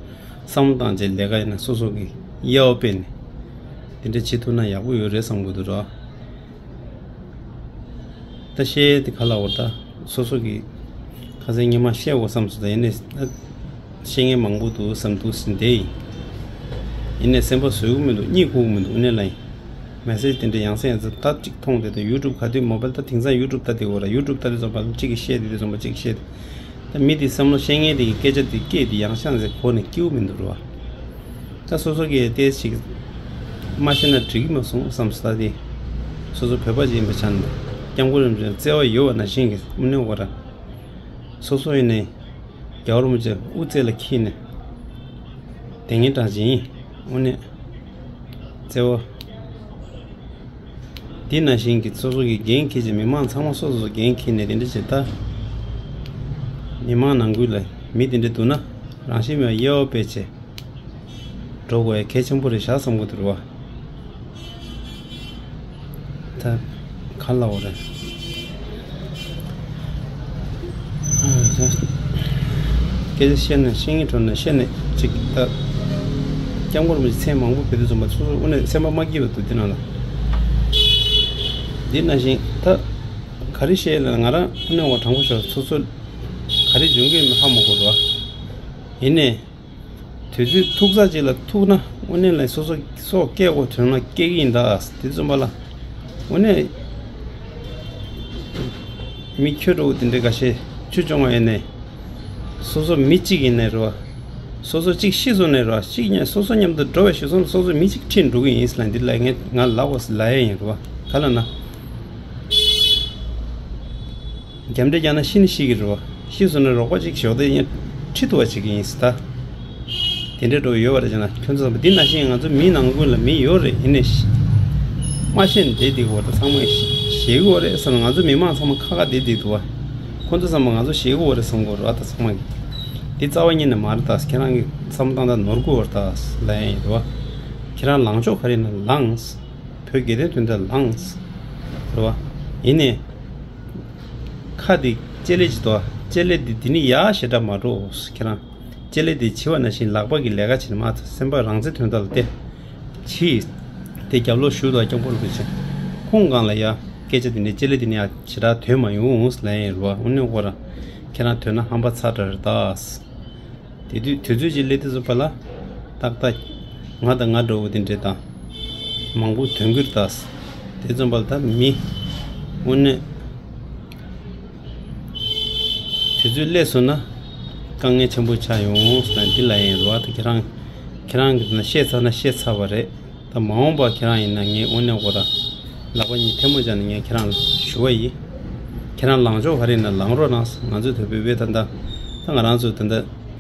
བསམ་བློ་བཏང་བྱས་ལས་ཀ་ཡིན་ན་སོ་སོ་གི་དབྱེ་བ་སྤེལ་ནས་དེ་འདྲ་བྱེད་ཐུབ་ན་ཡག་པོ་ཡོད་རེད་བསམ་གི་འདུག་ར། ད་བཤད་དེ་ག་ལ་འོ་ད་སོ་སོ་གི་ཁ་སང་ཉི་མ་བཤད་འོ་བསམ་སོང་། ད་ཡིན་ནས་ད་བཤད་མཁན་མང་པོ་འདུག་བསམ་འདུག་ཟིན་བསྡད་ཡིན། ཡིན་ནས་སེམས་པ་བཟོད་ཀྱི་མི་འདུག་གཉིད་ཁུག་གི་མི་འདུག་དངོས་གནས་ལ་ཡིན། མེ་སེ་ཇི་དེ་འདྲ་ཡང་སེ་ཡང་སེ་ད་གཅིག་མཐོང་དེ་དང་ཡུ་ཊུབ་ག་དུས་མོ་བལ་ད་དེང་སང་ཡུ་ཊུབ་ལྟ་དེ་འོ་ར་ཡུ་ཊུབ་ལྟ་དེ་ཚོ་བལ་གཅིག་གིས་བཤད་དེ་དེ་ཚོ་བ་གཅིག་བཤད་དེ། ད་མི་དེ་བསམ་བློ་བཤད་མཁན་དེ་གི་སྐད་ཆ་དེ་སྐད་དེ་ཡང་ཤང་ཟེར་གོ་ནས་སྐྱིད་པོ་མི་འདུག་ར། ད་སོ་སོ་གི་ཏོག་ཙམ་ཞིག་མ་ཤེས་ན་འགྲིག་གི་མ་སོང་བསམ་སོང་། ད་དེ་སོ་སོ་བོད་པ་ཅིག་ཡིན་པའི་ཆ་ནས་སྐྱབས་མགོན་རིན་པོ་ཆེ་བརྩེ་བ་ཡོད་པ་ནང་བཞིན་གི་དངོས་གནས་འོ་ར། སོ་སོ་ཡིན་ནས་རྒྱལ་བ་རིན་པོ་ཆེ་དབུ་རྩེ་ལ་འཁྱེར་ནས་དེ་ངན་གྲངས་ཅན་ཡིན། དངོས་གནས་བརྩེ་བ། དེ་ནང་བཞིན་གྱི་སོ་སོ་གི་འགན་འཁྱེར་ཅིང་མི་མང་ཚང་མ་སོ་སོ་སོ་འགན་འཁྱེར་ནས་དེ་འདྲ་བྱེད་ད། མི་མང་ནང་ཁུལ་ལ་མི་དེ་འདྲ་འདུག་ན་རང་བཞིན་མེད་པ་དབྱེ་བ་སྤེལ་བྱས་འགྲོ་དགོས་ཡ་གལ་ཆེན་པོ་རེད་བཞག་བསམ་གི་འདུག་ར་བ། ད་ག་ལ་འོ་རེད། སྐད་ཆ་བཤད་ན་བཤད་ངེས་འགྲོ་ན་བཤད་ནས་ཅིག་ད་སྐྱབས་མགོན་རིན་པོ་ཆེ་མཚན་མང་པོ་བོད་དུ་འཛོམས་པ་སོ་སོ་དངོས་གནས་སེམས་པ་མ་སྐྱིད་པ་འདུག་དེ་ནང་ལ། འདི་ནང་བཞིན་ད་ག་རེ་བཤད་ལ་ང་རང་དངོས་གནས་འོ་དྲང་པོ་ཤོར་སོ་སོ་ག་རེ་འཇོན་གི་ཧ་མ་གོ་འདུག་ཨ། ཡིན་ནས། དུས་ཚོད་ཐུག་ས་ཅིག་ལ་ཐུག་ན་དངོས་གནས་ལ་སོ་སོ་སོ་སྐད་གོ་དོན་ལ་སྐད་ཀྱི་ཡིན་ད། དེ་ཙམ་པ་ལ་དངོས་གནས་མི་ཁྱོད་འགྲོ་དེ་འདྲའི་ཁ་ཤས་ཆུ་སྐྱོང་བ་ཡིན་ནས་སོ་སོ་མི་གཅིག་ཡིན་ནས་རེད་བ། སོ་སོ་གཅིག་ཤི་སོང་ནས་རེད་བ། གཅིག་ཉལ་སོ་སོ་མཉམ་དུ་འགྲོ་བའི་ཤི་སོང་ན་སོ་སོ་མི་གཅིག་ཁྲིད་འགྲོ་གི་ཡིན་ཟེར་ལ་འདི་ལ་ངས་ང་ལབ་དགོས་ལབ་ཡ་ཡིན་རེད་བ། ག་ལ་ན། རྒྱབ་འདྲེ་རྒྱག་ན་ཤི་ནི་ཤི་གི་རེད་བ། ཤི་སོང་ན་རོགས་པ་ཅིག་ཞོགས་དེ་ཡིན་ཁྲིད་ཐུབ་པ་བྱེད་ཀྱི་ཡིན་ཟེར་ད། དེ་འདྲའི་འགྲོ་ཡོད་པ་རེད་ཅེ་ན་ཁྱོད་ཚོ་བསམ་པ་འདི་ནང་བཞིན་ང་ཚོ་མི་ནང་ཁུལ་ལ་མི་ཡོད་རེད། ཡིན་ནས་མ་ཤེས་ནས་བསྡད་བསྡད་གོ་ད་ཚང་མ་ཞེད་གི་ཡོད་རེད་བསམ། ང་ཚོ་མི་མང་ཚང་མ་ཁ་ཁ་བསྡད་བསྡད་འདུག་བ། ཁོ་ཚོ་བསམ་པ་ང་ཚོ་ཞེད་གི་ཡོད་རེད་བསམ་གོ་རེད་བ། ད་ཚང་མ་གི་འདི་རྩ་བ་ཉིད་ནས་མ་རེད། ད་ཁྱེད་རང་གི་བསམ་བློ་བཏང་ད་ནོར་གི་ཡོད་རེད་ད་ལབ་ཡ་ཡིན་རེད་བ། ཁྱེད་རང་ལངས་ཕྱོགས་ག་རེ་ན་ལངས། བོད་དགེ་ལྡན་དོན་དག་ལངས། རེད་བ། ཡིན་ནས། ཁ་འདི་ལྕེ་ལེ་ཅི་དོ། ལྕེ་ལེ་འདི་འདི་ནི་ཡག་ཞེ་དྲག་མ་འགྲོ། ཁྱེད་རང་ལྕེ་ལེ་འདི་བྱི་བ་ནང་བཞིན་ལག་པ་གི་ལས་ཀ་བྱེད་ན་མ་ཐུབ། སེམས་པ་རང་བཙན་དོན་དག་ལ་བལྟས། བྱིས། དེ་རྒྱབ་ལོགས་ཞུ་དོ་སྐྱབས་མགོན་རིན་པོ་ཆེ། ཁོང་སྒང་ལ་ཡ་སྐད་ཆ་འདི་ནི་ལྕེ་ལེ་འདི་ནི་ཡག་ཞེ་དྲག་དོན་མ་ཡོང་ལབ་ཡིན་རུ་བ། དངོས་གནས་ཁོ་རང་ཁྱེད་རང་དོན་ན་ཧམ་པ་ཚ་དྲགས་རེད་ད། དེ་དུས་དུས་ཚོད་ཅིག་སླེབས་དུས་ཙམ་པ་ལ་ཏག་ཏག་ང་དང་ང་འདྲ་བོ་དེ་འདྲས་དང་མང་པོ་ཐོན་གྱི་རེད་ད། དེ་ཙམ་པ་ལ་ད་མི་དངོས་གནས་དུས་ཚོད་སླེབས་སོང་ན་དཀའ་ངལ་ཆེན་པོ་ཆགས་ཡོང་ཟེར་ན་འདི་ལབ་ཡིན་རེད་བ། ད་ཁྱེད་རང་ཁྱེད་རང་གི་དེ་ན་བཤད་ཚར་ན་བཤད་ཚར་བ་རེད། ད་མ་འོངས་པ་ཁྱེད་རང་ཡིན་ན་ངས་དངོས་གནས་ཁོ་རང་ལག་པ་གཉིས་ཐལ་མོ་སྦྱར་ནས་ངས་ཁྱེད་རང་ལ་ཞུ་བ་ཡིན། ཁྱེད་རང་ལངས་ཕྱོགས་ག་རེ་ཡིན་ན་ལངས་རོགས་གནང་། ང་ཚོ་བོད་པའི་བོད་ད་ལྟ་ད་ང་རང་ཚོ་ད་ལྟ་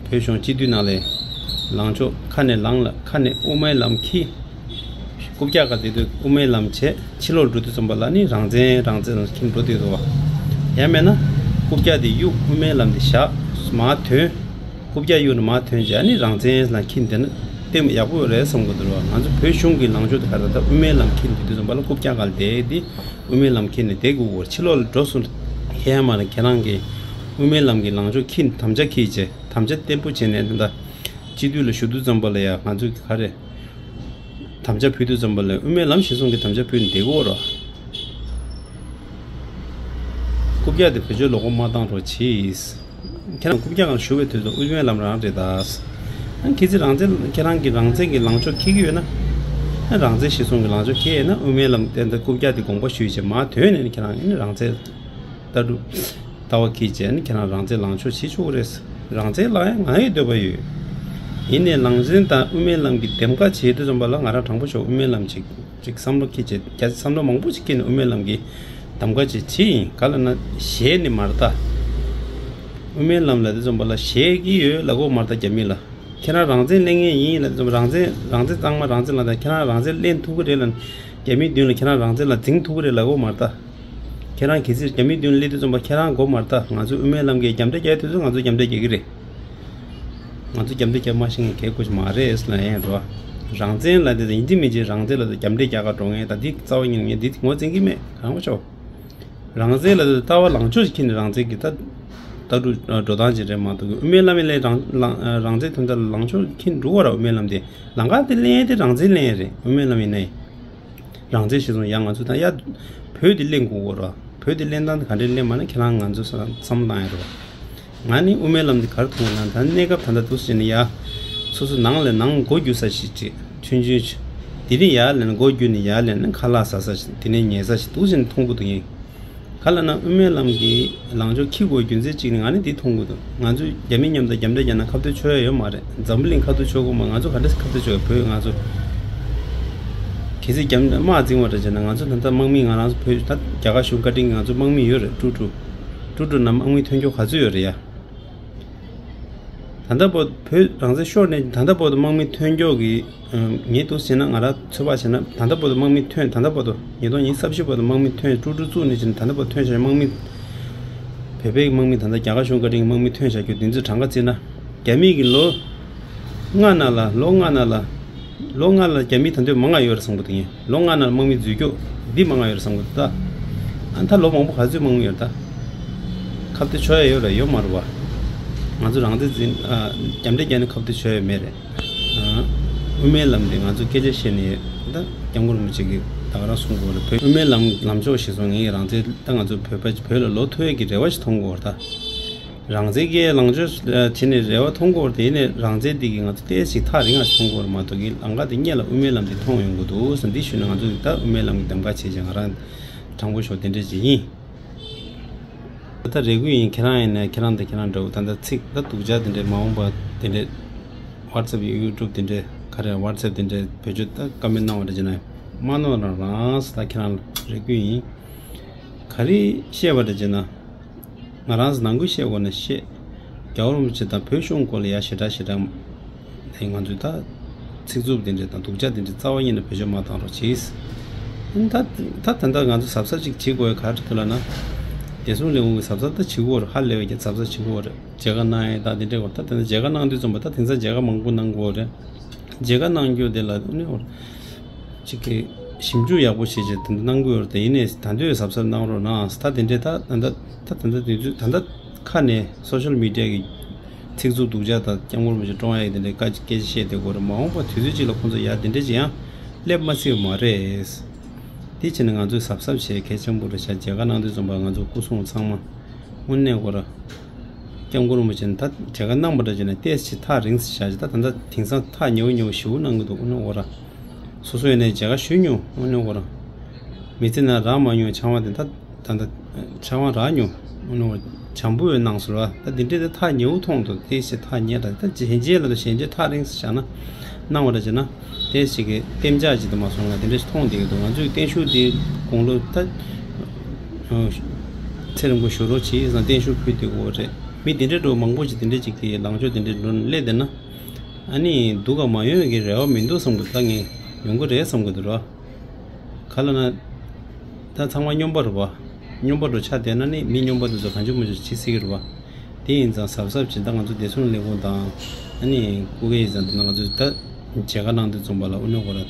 བོད་གཞུང་སྤྱི་འཐུས་ནང་ལ་ལངས་ཕྱོགས་ཁ་ནས་ལངས་ལ་ཁ་ནས་དབུ་མའི་ལམ་འཁྱེར། རྐུབ་བཀྱག་ག་དེ་དུས་དབུ་མའི་ལམ་བྱས་ཕྱི་ལོགས་འགྲོ་དུས་ཙམ་པ་ལ་ནི་རང་བཙན་རང་བཙན་ལ་འཁྱེར་འགྲོ་དུས་འདུག་བ། ཡང་མེད་ན་རྐུབ་བཀྱག་དེ་གཡུག་དབུ་མའི་ལམ་དེ་བཞག་མར་ཐོན། རྐུབ་བཀྱག་གཡུག་ནས་མར་ཐོན་བྱས་ནི་རང་བཙན་ལ་འཁྱེར་བསྡད་ན་ལྟད་མོ་ཡག་པོ་ཡོད་རེད་བསམ་གི་འདུག་ར། ང་ཚོ་བོད་གཞུང་གི་ལངས་ཕྱོགས་དེ་ག་རེ་ད་དབུ་མའི་ལམ་འཁྱེར་བསྡད་དུས་ཙམ་པ་ལ་རྐུབ་བཀྱག་ག་ལ་བསྡད་དེ་དབུ་མའི་ལམ་འཁྱེར་ནས་བསྡད་དགོས་གོ། ཕྱི་ལོགས་ལ་འགྲོ་སོང་ཧེ་ཧ་མ་རེད། ཁྱེད་རང་གིས་དབུ་མའི་ལམ་གྱི་ལངས་ཕྱོགས་འཁྱེར་དམ་བཅའ་འཁྱེར་བྱས་དམ་བཅའ་བརྟན་པོ་བྱས་ནས་ད་སྤྱི་འཐུས་ལ་ཞུགས་དུས་ཙམ་པ་ལ་ཡ་ང་ཚོས་ག་རེ་དམ་བཅའ་ཕུལ་དུས་ཙམ་པ་ལ་དབུ་མའི་ལམ་གཞིར་བཟུང་གི་དམ་བཅའ་ཕུལ་ནས་བསྡད་དགོས་ར། རྐུབ་བཀྱག་དེ་བེད་སྤྱོད་ལོག་པ་མ་བཏང་རོགས་གྱིས། ཁྱེད་རང་རྐུབ་བཀྱག་སྒང་བཞུགས་པའི་དུས་སུ་དབུ་མའི་ལམ་རང་རེད་ད། ཨ་ཁྱེད་ཚོས་རང་བཙན་ཁྱེད་རང་གི་རང་བཙན་གྱི་ལངས་ཕྱོགས་འཁྱེར་གྱི་ཡོད་ན། ཨ་རང་བཙན་གཞིར་བཟུང་གི་ལངས་ཕྱོགས་འཁྱེར་ཡོད་ན་དབུ་མའི་ལམ་དེ་འདྲ་རྐུབ་བཀྱག་དེ་དགོངས་པ་ཞུས་བྱས་མར་ཐོན་ནས་ནི་ཁྱེད་རང་ཨ་ནི་རང་བཙན་ལྟ་གྲུབ་ལྟ་བ་འཁྱེར་བྱས་ནི་ཁྱེད་རང་རང་བཙན་ལངས་ཕྱོགས་བྱེད་ཆོག་གི་རེད། རང་བཙན་ལངས་ཡ་ང་ཡི་འདོད་པ་ཡོད། ཡིན་ནའི་ལངས་ཕྱོགས་དང་དབུ་མའི་ལམ་གྱི་འདེམས་ཀ་བྱེད་དུས་ཙམ་པ་ལ་ང་རང་དྲང་པོ་ཞོག་དབུ་མའི་ལམ་ཅིག་ཅིག་བསམ་བློ་འཁྱེར་བྱས་རྒྱ་བསམ་བློ་མང་པོ་ཅིག་འཁྱེར་ནས་དབུ་མའི་ལམ་གྱི་གདམ་ག་ཅིག་བྱེད་ཡིན། ག་ལ་ན་ཞེད་ནི་མ་རེད་ད། དབུ་མའི་ལམ་ལ་དེ་ཙམ་པ་ལ་ཞེད་ཀྱི་ཡོད་ལབ་གོ་མ་རེད་ད། རྒྱ་མི་ལ་ཁྱེད་རང་རང་བཙན་ལེན་མཁན་ཡིན་ལབ་དེ་ཙམ་རང་བཙན་རང་བཙན་གཙང་མ་རང་བཙན་ལ་ད་ཁྱེད་རང་རང་བཙན་ལེན་ཐུབ་ཀྱི་རེད་ལབ་རྒྱ་མིའི་མདུན་ལ་ཁྱེད་རང་རང་བཙན་ལ་འཛིང་ཐུབ་ཀྱི་རེད་ལབ་གོ་མ་རེད་ད། ཁྱེད་རང་གལ་སྲིད་རྒྱ་མིའི་མདུན་སླེབས་དུས་ཙམ་པ་ཁྱེད་རང་དགོས་མ་རེད་ད། ང་ཚོ་དབུ་མའི་ལམ་གྱི་རྒྱབ་འདྲེ་རྒྱག་དུས་ཚོད་ང་ཚོ་རྒྱབ་འདྲེ་རྒྱག་གི་རེད། ང་ཚོ་རྒྱབ་འདྲེ་རྒྱབ་མ་ཤེས་མཁན་གལ་དགོས་ཀྱི་མ་རེད་ལབ་ཡིན་རོ། རང་བཙན་ལབ་དེ་ཡིན་གཅིག་མིན་གཅིག་རང་བཙན་ལབ་དེ་རྒྱབ་འདྲེ་རྒྱག་ག་འགྲོ་མཁན་ད་འདི་རྩ་བ་ཉིད་ནས་འདི་ངོ་འཛིན་གྱི་མེད་གང་བ་ཆོག་རང་བཙན་ལབ་དེ་ལྟ་བ་ལངས་ཕྱོགས་ཤིག་འཁྱེར་ནས་རང་བཙན་གྱི་ད་ ལྟ་གྲུབ་འགྲོ་སྟངས་ཅིག་རེད་མ་གཏོགས། དབུ་མའི་ལམ་ལས་རང་རང་རང་བཙན་དོན་དག་ལ་ལངས་ཕྱོགས་འཁྱེར་འགྲོ་བ་ར། དབུ་མའི་ལམ་དེ་ལམ་ཁ་དེ་ལེན་དེ་རང་བཙན་ལེན་རེད། དབུ་མའི་ལམ་ཡིན་ནའི་རང་བཙན་ཞེས་སོང་ཡང་ང་ཚོ་ད་ཡ་བོད་དེ་ལེན་དགོས་གོ་ར། བོད་དེ་ལེན་སྟངས་དེ་ག་འདྲས་ལེན་མ་ན་ཁྱེད་རང་ང་ཚོ་བསམ་བློ་བཏང་ཡ་རེད་བ། ང་ནི་དབུ་མའི་ལམ་འདི་ག་རེ་མཐོང་ན། ད་གནས་སྐབས་ད་ལྟ་འདུག་ཟེར་ནས་ཡ། སོ་སོ་ནང་ལ་ནང་སྒོ་རྒྱུ་ས་ཞིག་ཅིག་ཆུང་ཆུང་ཅིག་དེ་ནས་ཡར་ལེན་ན་སྒོ་རྒྱུ་ནས་ཡར་ལེན་ན་ཁ་ལག་ཟ་ས་ཞིག་དེ་ནས་ཉལ་ས་ཞིག་འདུག་ཟེར་ནས་མཐོང་གི་འདུག་ཡིན། ག་ལ་ན་དབུ་མའི་ལམ་གྱི་ལངས་ཕྱོགས་འཁྱེར་དགོས་རྒྱུ་མཚན་གཅིག་ནི་ང་ནི་འདི་མཐོང་གི་འདུག་ང་ཚོ་རྒྱ་མི་མཉམ་དུ་རྒྱབ་འདྲེ་རྒྱག་ན་ཁ་གཏད་གཅོག་ཡ་ཡོད་མ་རེད། འཛམ་བུ་གླིང་ཁ་གཏད་གཅོག་དགོས་མ། ང་ཚོ་ག་འདྲས་ཁ་གཏད་གཅོག་ཡ། བོད་ང་ཚོ་གལ་སྲིད་རྒྱ་མི་དམག་འཛིང་བ་འདྲ་བྱས་ན། ང་ཚོ་ད་ལྟ་དམག་མི་ང་རང་ཚོ་བོད་ད་རྒྱ་གར་གཞུང་བཀའ་དྲིན་གྱིས་ང་ཚོ་དམག་མི་ཡོད་རེད། ཀྲུག་ཀྲུག་ཀྲུག་ཀྲུག་ནང་དམག་མི་ཐོན་ཁྱོ་ག་ཚོད་ཡོད་རེད་ཡ། ད་ལྟ་བར་དུ་བོད་རང་བཙན་ཤོར་ནས་ད་ལྟ་བར་དུ་དམག་མི་ཐོན་ཁྱོ་གི་ངས་འདུག་བྱས་ན། ང་རང་ཚོད་དཔག་བྱས་ན། ད་ལྟ་བར་དུ་དམག་མི་ཐོན། ད་ལྟ་བར་དུ་ཉིས་སྟོང་ཉི་ཤུ་རྩ་བཞི་བར་དུ་དམག་མི་ཐོན། ཀྲུག་ཀྲུག་བཙུགས་ནས་བྱས་ན་ད་ལྟ་བར་ཐོན་བྱས་དམག་མི། བོད་པའི་དམག་མི་ད་ལྟ་རྒྱ་གར་གཞུང་བཀའ་དྲིན་གྱིས་དམག་མི་ཐོན་བཞག་རྒྱུ་འདི་ཚོའི་གྲངས་ཀ་བརྩིས་ན། རྒྱ་མི་གིས་ལོ་ལྔ་ནང་ལ། ལོ་ལྔ་ནང་ལ། ལོ་ལྔ་ལ་རྒྱ་མི་ད་དུང་མང་ང་ཡོད་རེད་བསམ་གི་འདུག་ངས། ལོ་ལྔ་ནང་ལ་དམག་མི་འཛུལ་རྒྱུ་འདི་མང་ང་ཡོད་རེད་བསམ་གི་འདུག་ད། ཨ་ད་ལོ་མང་པོ་ག་ཚོད་དམག་མི་ཡོད་ད། ཁ་གཏད་གཅོག་ཡ་ཡོད་རེད་ཡོད་མ་རེད་བ། ང་ཚོ་རང་བཙན་འཛིན། ཨ་རྒྱབ་འདྲེ་རྒྱག་ནས་ཁ་གཏད་གཅོག་ཡ་མེད་རེད། ཨ་དབུ་མའི་ལམ་འདི་ང་ཚོ་སྐད་ཆ་བཤད་ནས་ད་སྐྱབས་མགོན་རིན་པོ་ཆེ་གིས་ད་ག་རང་གསུང་གི་ཡོད་རེད། བོད་དབུ་མའི་ལམ་ལམ་ཕྱོགས་ཞེས་སོང་། ངས་རང་བཙན་ད་ང་ཚོ་བོད་པ་བོད་ལ་ལོག་ཐུབ་ཡ་གི་རེ་བ་ཞིག་མཐོང་གི་ཡོད་རེད་ད། རང་བཙན་གྱི་ལངས་ཕྱོགས་བྱས་ནས་རེ་བ་མཐོང་གི་ཡོད་རེད་དེ། ཡིན་ནའི་རང་བཙན་འདི་གིས་ང་ཚོ་ཏོག་ཙམ་ཐག་རིང་ང་ཞིག་མཐོང་གི་ཡོད་རེད་མ་གཏོགས། ཀྱི་ལམ་ཁ་དེ་སྔོན་ལ་དབུ་མའི་ལམ་དེ་མཐོང་ཡོང་གི་འདུག་ཟེར། འདི་ཞུས་ན་ང་ཚོ་ད་དབུ་མའི་ལམ་གྱི་གདམ་ག་བྱས་བྱས་ང་རང་དྲང་པོ་ཞོག་དེ་འདྲ་ཅིག་ཡིན། ད་ལྟ་རེ་སྐུལ་ཡིན། ཁྱེད་རང་ཡིན་ན་ཁྱེད་རང་དང་ཁྱེད་རང་འདྲ་བོ་ད་ལྟ་ཚིག་ད་སྡུག་ཅག་དེ་འདྲས་མ་འོངས་པ་དེ་འདྲས་WhatsApp YouTube་དེ་འདྲས་ག་རེ་WhatsApp་དེ་འདྲས་བེད་སྤྱོད་ད་ཀ་མེན་གནང་བ་འདྲ་བྱས་ན་མ་གནང་རང་རང་ད་ཁྱེད་རང་ལ་རེ་སྐུལ་ཡིན། ག་རེ་བཤད་པ་འདྲ་བྱས་ན། ང་རང་ཚོ་ནང་ཁུལ་བཤད་དགོས་ན་བཤད། རྒྱལ་བ་རིན་པོ་ཆེ་དང་བོད་གཞུང་སྐོར་ལ་ཡ་ཞེ་དྲག་ཞེ་དྲག་དེ་ང་ཚོས་ད་ཚིག་རྩུབ་དེ་འདྲ་དང་སྡུག་ཅག་དེ་འདྲ་རྩ་བ་ཉིད་ནས་བེད་སྤྱོད་མ་བཏང་རོགས་གྱིས། ད་ད་ད་ལྟ་ང་ཚོ་གཟབ་གཟབ་ཅིག་བྱེད་དགོས་ཡ་ག་རེ་འདུག་ལབ་ན། བདེ་སྲུང་ལས་ཁུངས་ཀྱི་གཟབ་གཟབ་ད་བྱེད་དགོས་རེད། ཧ་ལས་པའི་གཟབ་གཟབ་བྱེད་དགོས་རེད། མཇལ་ཁ་གནང་ཡ་ད་དེ་འདྲ་གོ་ད་དེ་འདྲ་མཇལ་ཁ་གནང་དུས་ཙམ་པ་ད་དེང་སང་མཇལ་ཁ་མང་པོ་གནང་དགོས་རེད། མཇལ་ཁ་གནང་རྒྱུ་དེ་ལ་ཨ་ནི་ཅིག་གི་ཞིབ་འཇུག་ཡག་པོ་བྱས་བྱས་དེ་འདྲ་གནང་དགོས་རེད། དེ་ཡིན་ནའི་ད་དུང་གཟབ་གཟབ་གནང་རོགས་གནང་། ད་དེ་འདྲའི་ད་ད་ད་ད་དེ་ཚོ་ད་ད་ཁ་ནས་སོ་ཤལ་མི་ཌི་ཡ་གི་ཚིག་རྩུབ་སྡུག་ཅག་དང་སྐྱབས་མགོན་རིན་པོ་ཆེ་བཀྲོངས་ཡག་གི་དེ་འདྲའི་སྐད་ཆ་བཤད་བསྡད་དགོས་རེད། མ་འོངས་པ་དུས་ཚོད་ཅིག་ལ་ཁོང་ཚོ་ཡ་དེ་འདྲ་ཅིག་ཡང་སླེབས་མ་སྲིད་པ་མ་རེད། དེ་བྱས་ནས་ང་ཚོས་གཟབ་གཟབ་བྱེད་གལ་ཆེན་པོ་རེད་ཤག་མཇལ་ཁ་གནང་དུས་ཙམ་པ་ང་ཚོ་སྐུ་སྲུང་ཚང་མ་དངོས་གནས་ཁོ་ར། སྐྱབས་མགོན་རིན་པོ་ཆེ་ནི་ད་མཇལ་ཁ་གནང་པ་འདྲ་བྱས་ན་ཏོག་ཙམ་ཐག་རིང་ཙམ་བཞག་ཅིག་ད་ད་ལྟ་དེང་སང་ཐག་ཉེ་བོ་ཉེ་བོ་ཞེ་པོ་གནང་གི་འདུག་དངོས་གནས་ཁོ་ར། སོ་སོ་ཡིན་ནའི་མཇལ་ཁ་ཞུས་མྱོང་། དངོས་གནས་ཁོ་ར། མི་ཚེ་ནང་རག་མ་མྱོང་ཆང་བ་དེ་ད་ད་ད་ཆང་བ་རག་མྱོང་། དངོས་གནས་ཁོ་ར་བྱམས་པོ་ཡོད་གནང་སོང་ར། ད་འདི་འདྲའི་ད་ཐག་ཉེ་བོ་མཐོང་འདུག་ཏོག་ཙམ་ཐག་ཉེ་ར། ད་གཞན་རྗེས་ལ་ད་གཞན་རྗེས་ཐག་རིང་ཙམ་བཞག་ན་གནང་བ་འདྲ་བྱས་ན། ཏོག་ཙམ་གི་གཏན་འཇགས་ཅིག་ཏུ་མ་སོང་ང་དེ་འདྲ་ཞིག་མཐོང་བསྡད་ཀྱི་འདུག་ང་ཚོའི་བརྟན་བཞུགས་འདི་དགུང་ལོ་ད་ཚེ་རིང་པོ་བཞུགས་རོགས་གྱིས་བསམ་བརྟན་བཞུགས་ཕུལ་བསྡད་ཀྱི་ཡོད་རེད། མི་དེ་འདྲ་འདྲ་བོ་མང་པོ་ཅིག་དེ་འདྲ་ཅིག་གི་ལངས་ཕྱོགས་དེ་འདྲ་འགྲོ་ནས་སླེབས་བསྡད་ན། ཨ་ནི་སྡུག་ག་མ་ཡོང་གི་རེ་བ་མི་འདུག་བསམ་གི་འདུག་ད་ངས་ཡོང་གི་རེད་བསམ་གི་འདུག་ར། ག་ལབ་ན། ད་ཚང་མ་སྨྱོན་པ་རེད་བ། སྨྱོན་པ་འདྲ་ཆགས་བསྡད་ན་ནི་མི་སྨྱོན་པ་དེ་ཚོ་གང་བྱུང་མང་བྱུང་བྱེད་སྲིད་ཀྱི་རེད་བ། དེ་ཡིན་ཙང་གཟབ་གཟབ་བྱེད། ད་ང་ཚོ་བདེ་སྲུང་ལས་ཁུངས་དང་ཨ་ནི་སྐུ་སྒེར་ཡིན་ཙང་དེ་ན་ང་ཚོ་ད་མཇལ་ཁ་གནང་དུས་ཙམ་པ་ལ་དངོས་གནས་ཁོ་ར་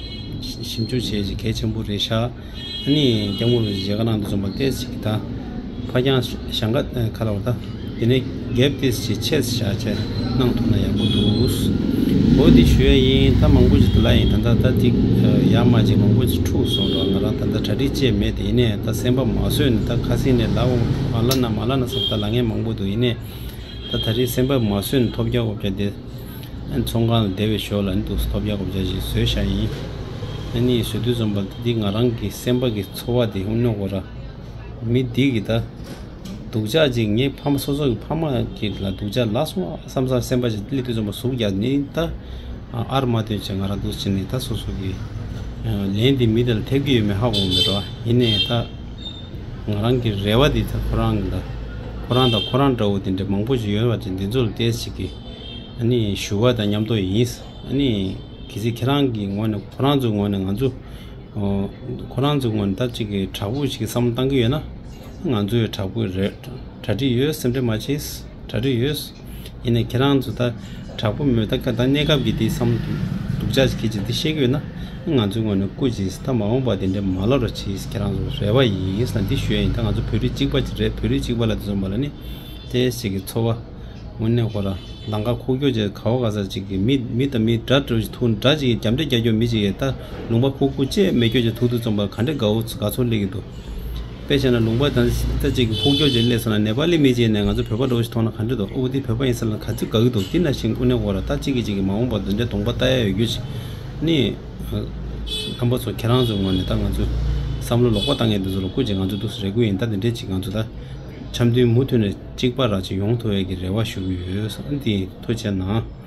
ཞིབ་འཇུག་བྱེད་ཀྱི་གལ་ཆེན་པོ་རེད་ཤག་ཨ་ནི་སྐྱབས་མགོན་རིན་པོ་ཆེ་མཇལ་ཁ་གནང་དུས་ཙམ་པ་ཏོག་ཙམ་ཅིག་ད་ཕར་འགྱངས་ཞང་ཁ་ཁ་ལ་བ་ད་དེ་ནས་གེབ་ཏོག་ཙམ་ཅིག་ཆེ་ཙམ་བཞག་བྱས་གནང་ཐུབ་ན་ཡག་པོ་འདུག་འོ་དེ་ཞུ་ཡ་ཡིན། ད་མང་པོ་ཅིག་ད་ལབ་ཡིན། ད་ད་ད་ཅིག་ཡར་མར་ཅིག་མང་པོ་ཅིག་འཁྲུགས་སོང་འགྲོ། ང་རང་ད་ད་གྲ་སྒྲིག་བྱས་མེད་དེ། ཡིན་ནའི་ད་སེམས་པ་མ་བཟོད་ནས་ད་ཁ་སང་ནས་ལབ་འོང་། མ་ལབ་ན་མ་ལབ་ན་བསམ་ད་ལབ་མཁན་མང་པོ་འདུག་ཡིན་ནའི་ད་ད་རེས་སེམས་པ་མ་བཟོད་ནས་ཐོབ་རྒྱག་གོ་བྱ་དེ། ཨ་ནི་ཚོང་ཁང་ལ་བསྡད་པའི་ཞོར་ལ་ཨ་ནི་འདུག་སེ་ཐོབ་རྒྱག་གོ་བྱ་ཞིག་བཟོས་བཞག་ཡིན། ཨ་ནི་བཟོས་དུས་ཙམ་པ་ལ་ད་འདི་ང་རང་གི་སེམས་པ་གི་ཚོར་བ་དེ་ཧུ་ནོ་གོ་ར། མི་འདི་གི་ད་སྡུག་ཅག་ཅིག་ངའི་ཕ་མ་སོ་སོ་གི་ཕ་མ་གི་ལ་སྡུག་ཅག་ལབ་སོང་བསམ་བསམ་སེམས་པ་ཅིག་སླེབས་དུས་ཙམ་པ་ཟུག་རྒྱག་ནི་ད་ཨར་མ་ཐོན་བྱས་ང་རང་འདུག་སེ་བྱས་ནས་ད་སོ་སོ་གི་ལན་འདི་མི་དེ་ལ་ཐེབས་ཀྱི་ཡོད་མེད་ཧ་གོ་མེད་ར། ཡིན་ནའི་ད་ང་རང་གི་རེ་བ་འདི་ད་ཁོ་རང་གི་ལ་ཁོ་རང་དང་ཁོ་རང་འདྲ་བོ་དེ་འདྲ་མང་པོ་ཞིག་ཡོད་པ་ཅིག་འདི་ཚོ་ལ་ཏོག་ཙམ་ཅིག་གི་ཨ་ནི་ཞུ་བ་དང་མཉམ་དུ་ཡིན། ཨ་ནི་གལ་སྲིད་ཁྱེད་རང་གི་ངོས་ནས་ཁོ་རང་ཚོའི་ངོས་ནས་ང་ཚོ་ཁོ་རང་ཚོའི་ངོས་ནས་ད་ཅིག་གི་དྲག་པོ་ཞིག་བསམ་བློ་བཏང་གི་ཡོད་ན། ང་ཚོས་དྲག་པོ་རེད། གྲ་སྒྲིག་ཡོད། སེམས་ཁྲལ་མ་བྱེད། གྲ་སྒྲིག་ཡོད། ཡིན་ནའི་ཁྱེད་རང་ཚོ་ད་དྲག་པོ་མོད་ད་ཀ་ད་གནས་སྐབས་ཀྱི་དེ་བསམ་སྡུག་ཅག་ཅིག་གི་ཅིག་འདི་བཤད་གི་ཡོད་ན། ང་ཚོའི་ངོས་ནས་སྐུ་མཁྱེན། ད་མ་འོངས་པ་དེ་འདྲ་མ་ལབ་རོགས་གྱིས། ཁྱེད་རང་ཚོ་རེ་བ་ཡིན་ཟེར་ན་འདི་ཞུ་ཡ་ཡིན། ད་ང་ཚོ་བོད་རིགས་གཅིག་པ་ཅིག་རེད། བོད་རིགས་གཅིག་པ་ལབ་དུས་ཙམ་པ་ལ་ནི། ཏེ་ཞིག་གི་འཚོ་བ་དངོས་གནས་ཁོ་ར་ལམ་ཁ་ཁུག་ཀྱོག་ཅིག་ག་བ་ག་ས་ཅིག་གི་མི་མི་དང་མི་དགྲ་འདྲ་ཅིག་ཐུག་དགྲ་ཅིག་གི་རྒྱབ་འདྲེ་རྒྱག་ཀྱོག་མི་ཅིག་གི་ད་ལུང་པ་ཁུག་ཁུག་ཅེས་མེད་ཀྱོག་ཅིག་ཐུག་དུས་ཙམ་པ་ག་འདྲེ་དགའ་བོ་དགའ་ཚོར་སླེབས་ཀྱི་འདུག་དཔེ་བྱས་ན་ལུང་པ་དང་ད་ཅིག་གི་ཁུག་ཀྱོག་ཅིག་སླེབས་སོང་ན་ནེ་པ་ལི་མི་ཅིག་ནས་ང་ཚོ་བོད་པ་འདྲ་བོ་ཞིག་མཐོང་ན་ག་འདྲེ་འདུག་ཨོ་དེ་བོད་པ་ཡིན་ས་ལ་ག་ཚོད་དགའ་གི་འདུག་དེ་ནང་བཞིན་དངོས་གནས་ཁོ་ར་ད་ཅིག་གི་ཅིག་གི་མ་འོངས་པ་འདི་འདྲའི་གདོང་པ་ལྟ་ཡ་ཡོད་རྒྱུ་ཅིག་ནི། རྣམ་པ་ཚོ་ཁྱེད་རང་ཚོའི་ངོས་ནས་ད་ང་ཚོ་བསམ་བློ་ལོག་པ་བཏང་མཁན་འདི་ཚོ་ལ་སྐུ་མཁྱེན། ང་ཚོ་འདུག་སེ་རེ་སྐུལ་ཡིན། ད་འདི་འདྲའི་ཅིག་ང་ཚོ་ད་འཆམ་མཐུན་མུ་མཐུད་ནས་གཅིག་པ་ར་ཅིག་ཡོང་ཐུབ་ཡས་ཀྱི་རེ་བ་ཞུ་གི་ཡོད། འདི་ཐུགས་རྗེ་གནང་།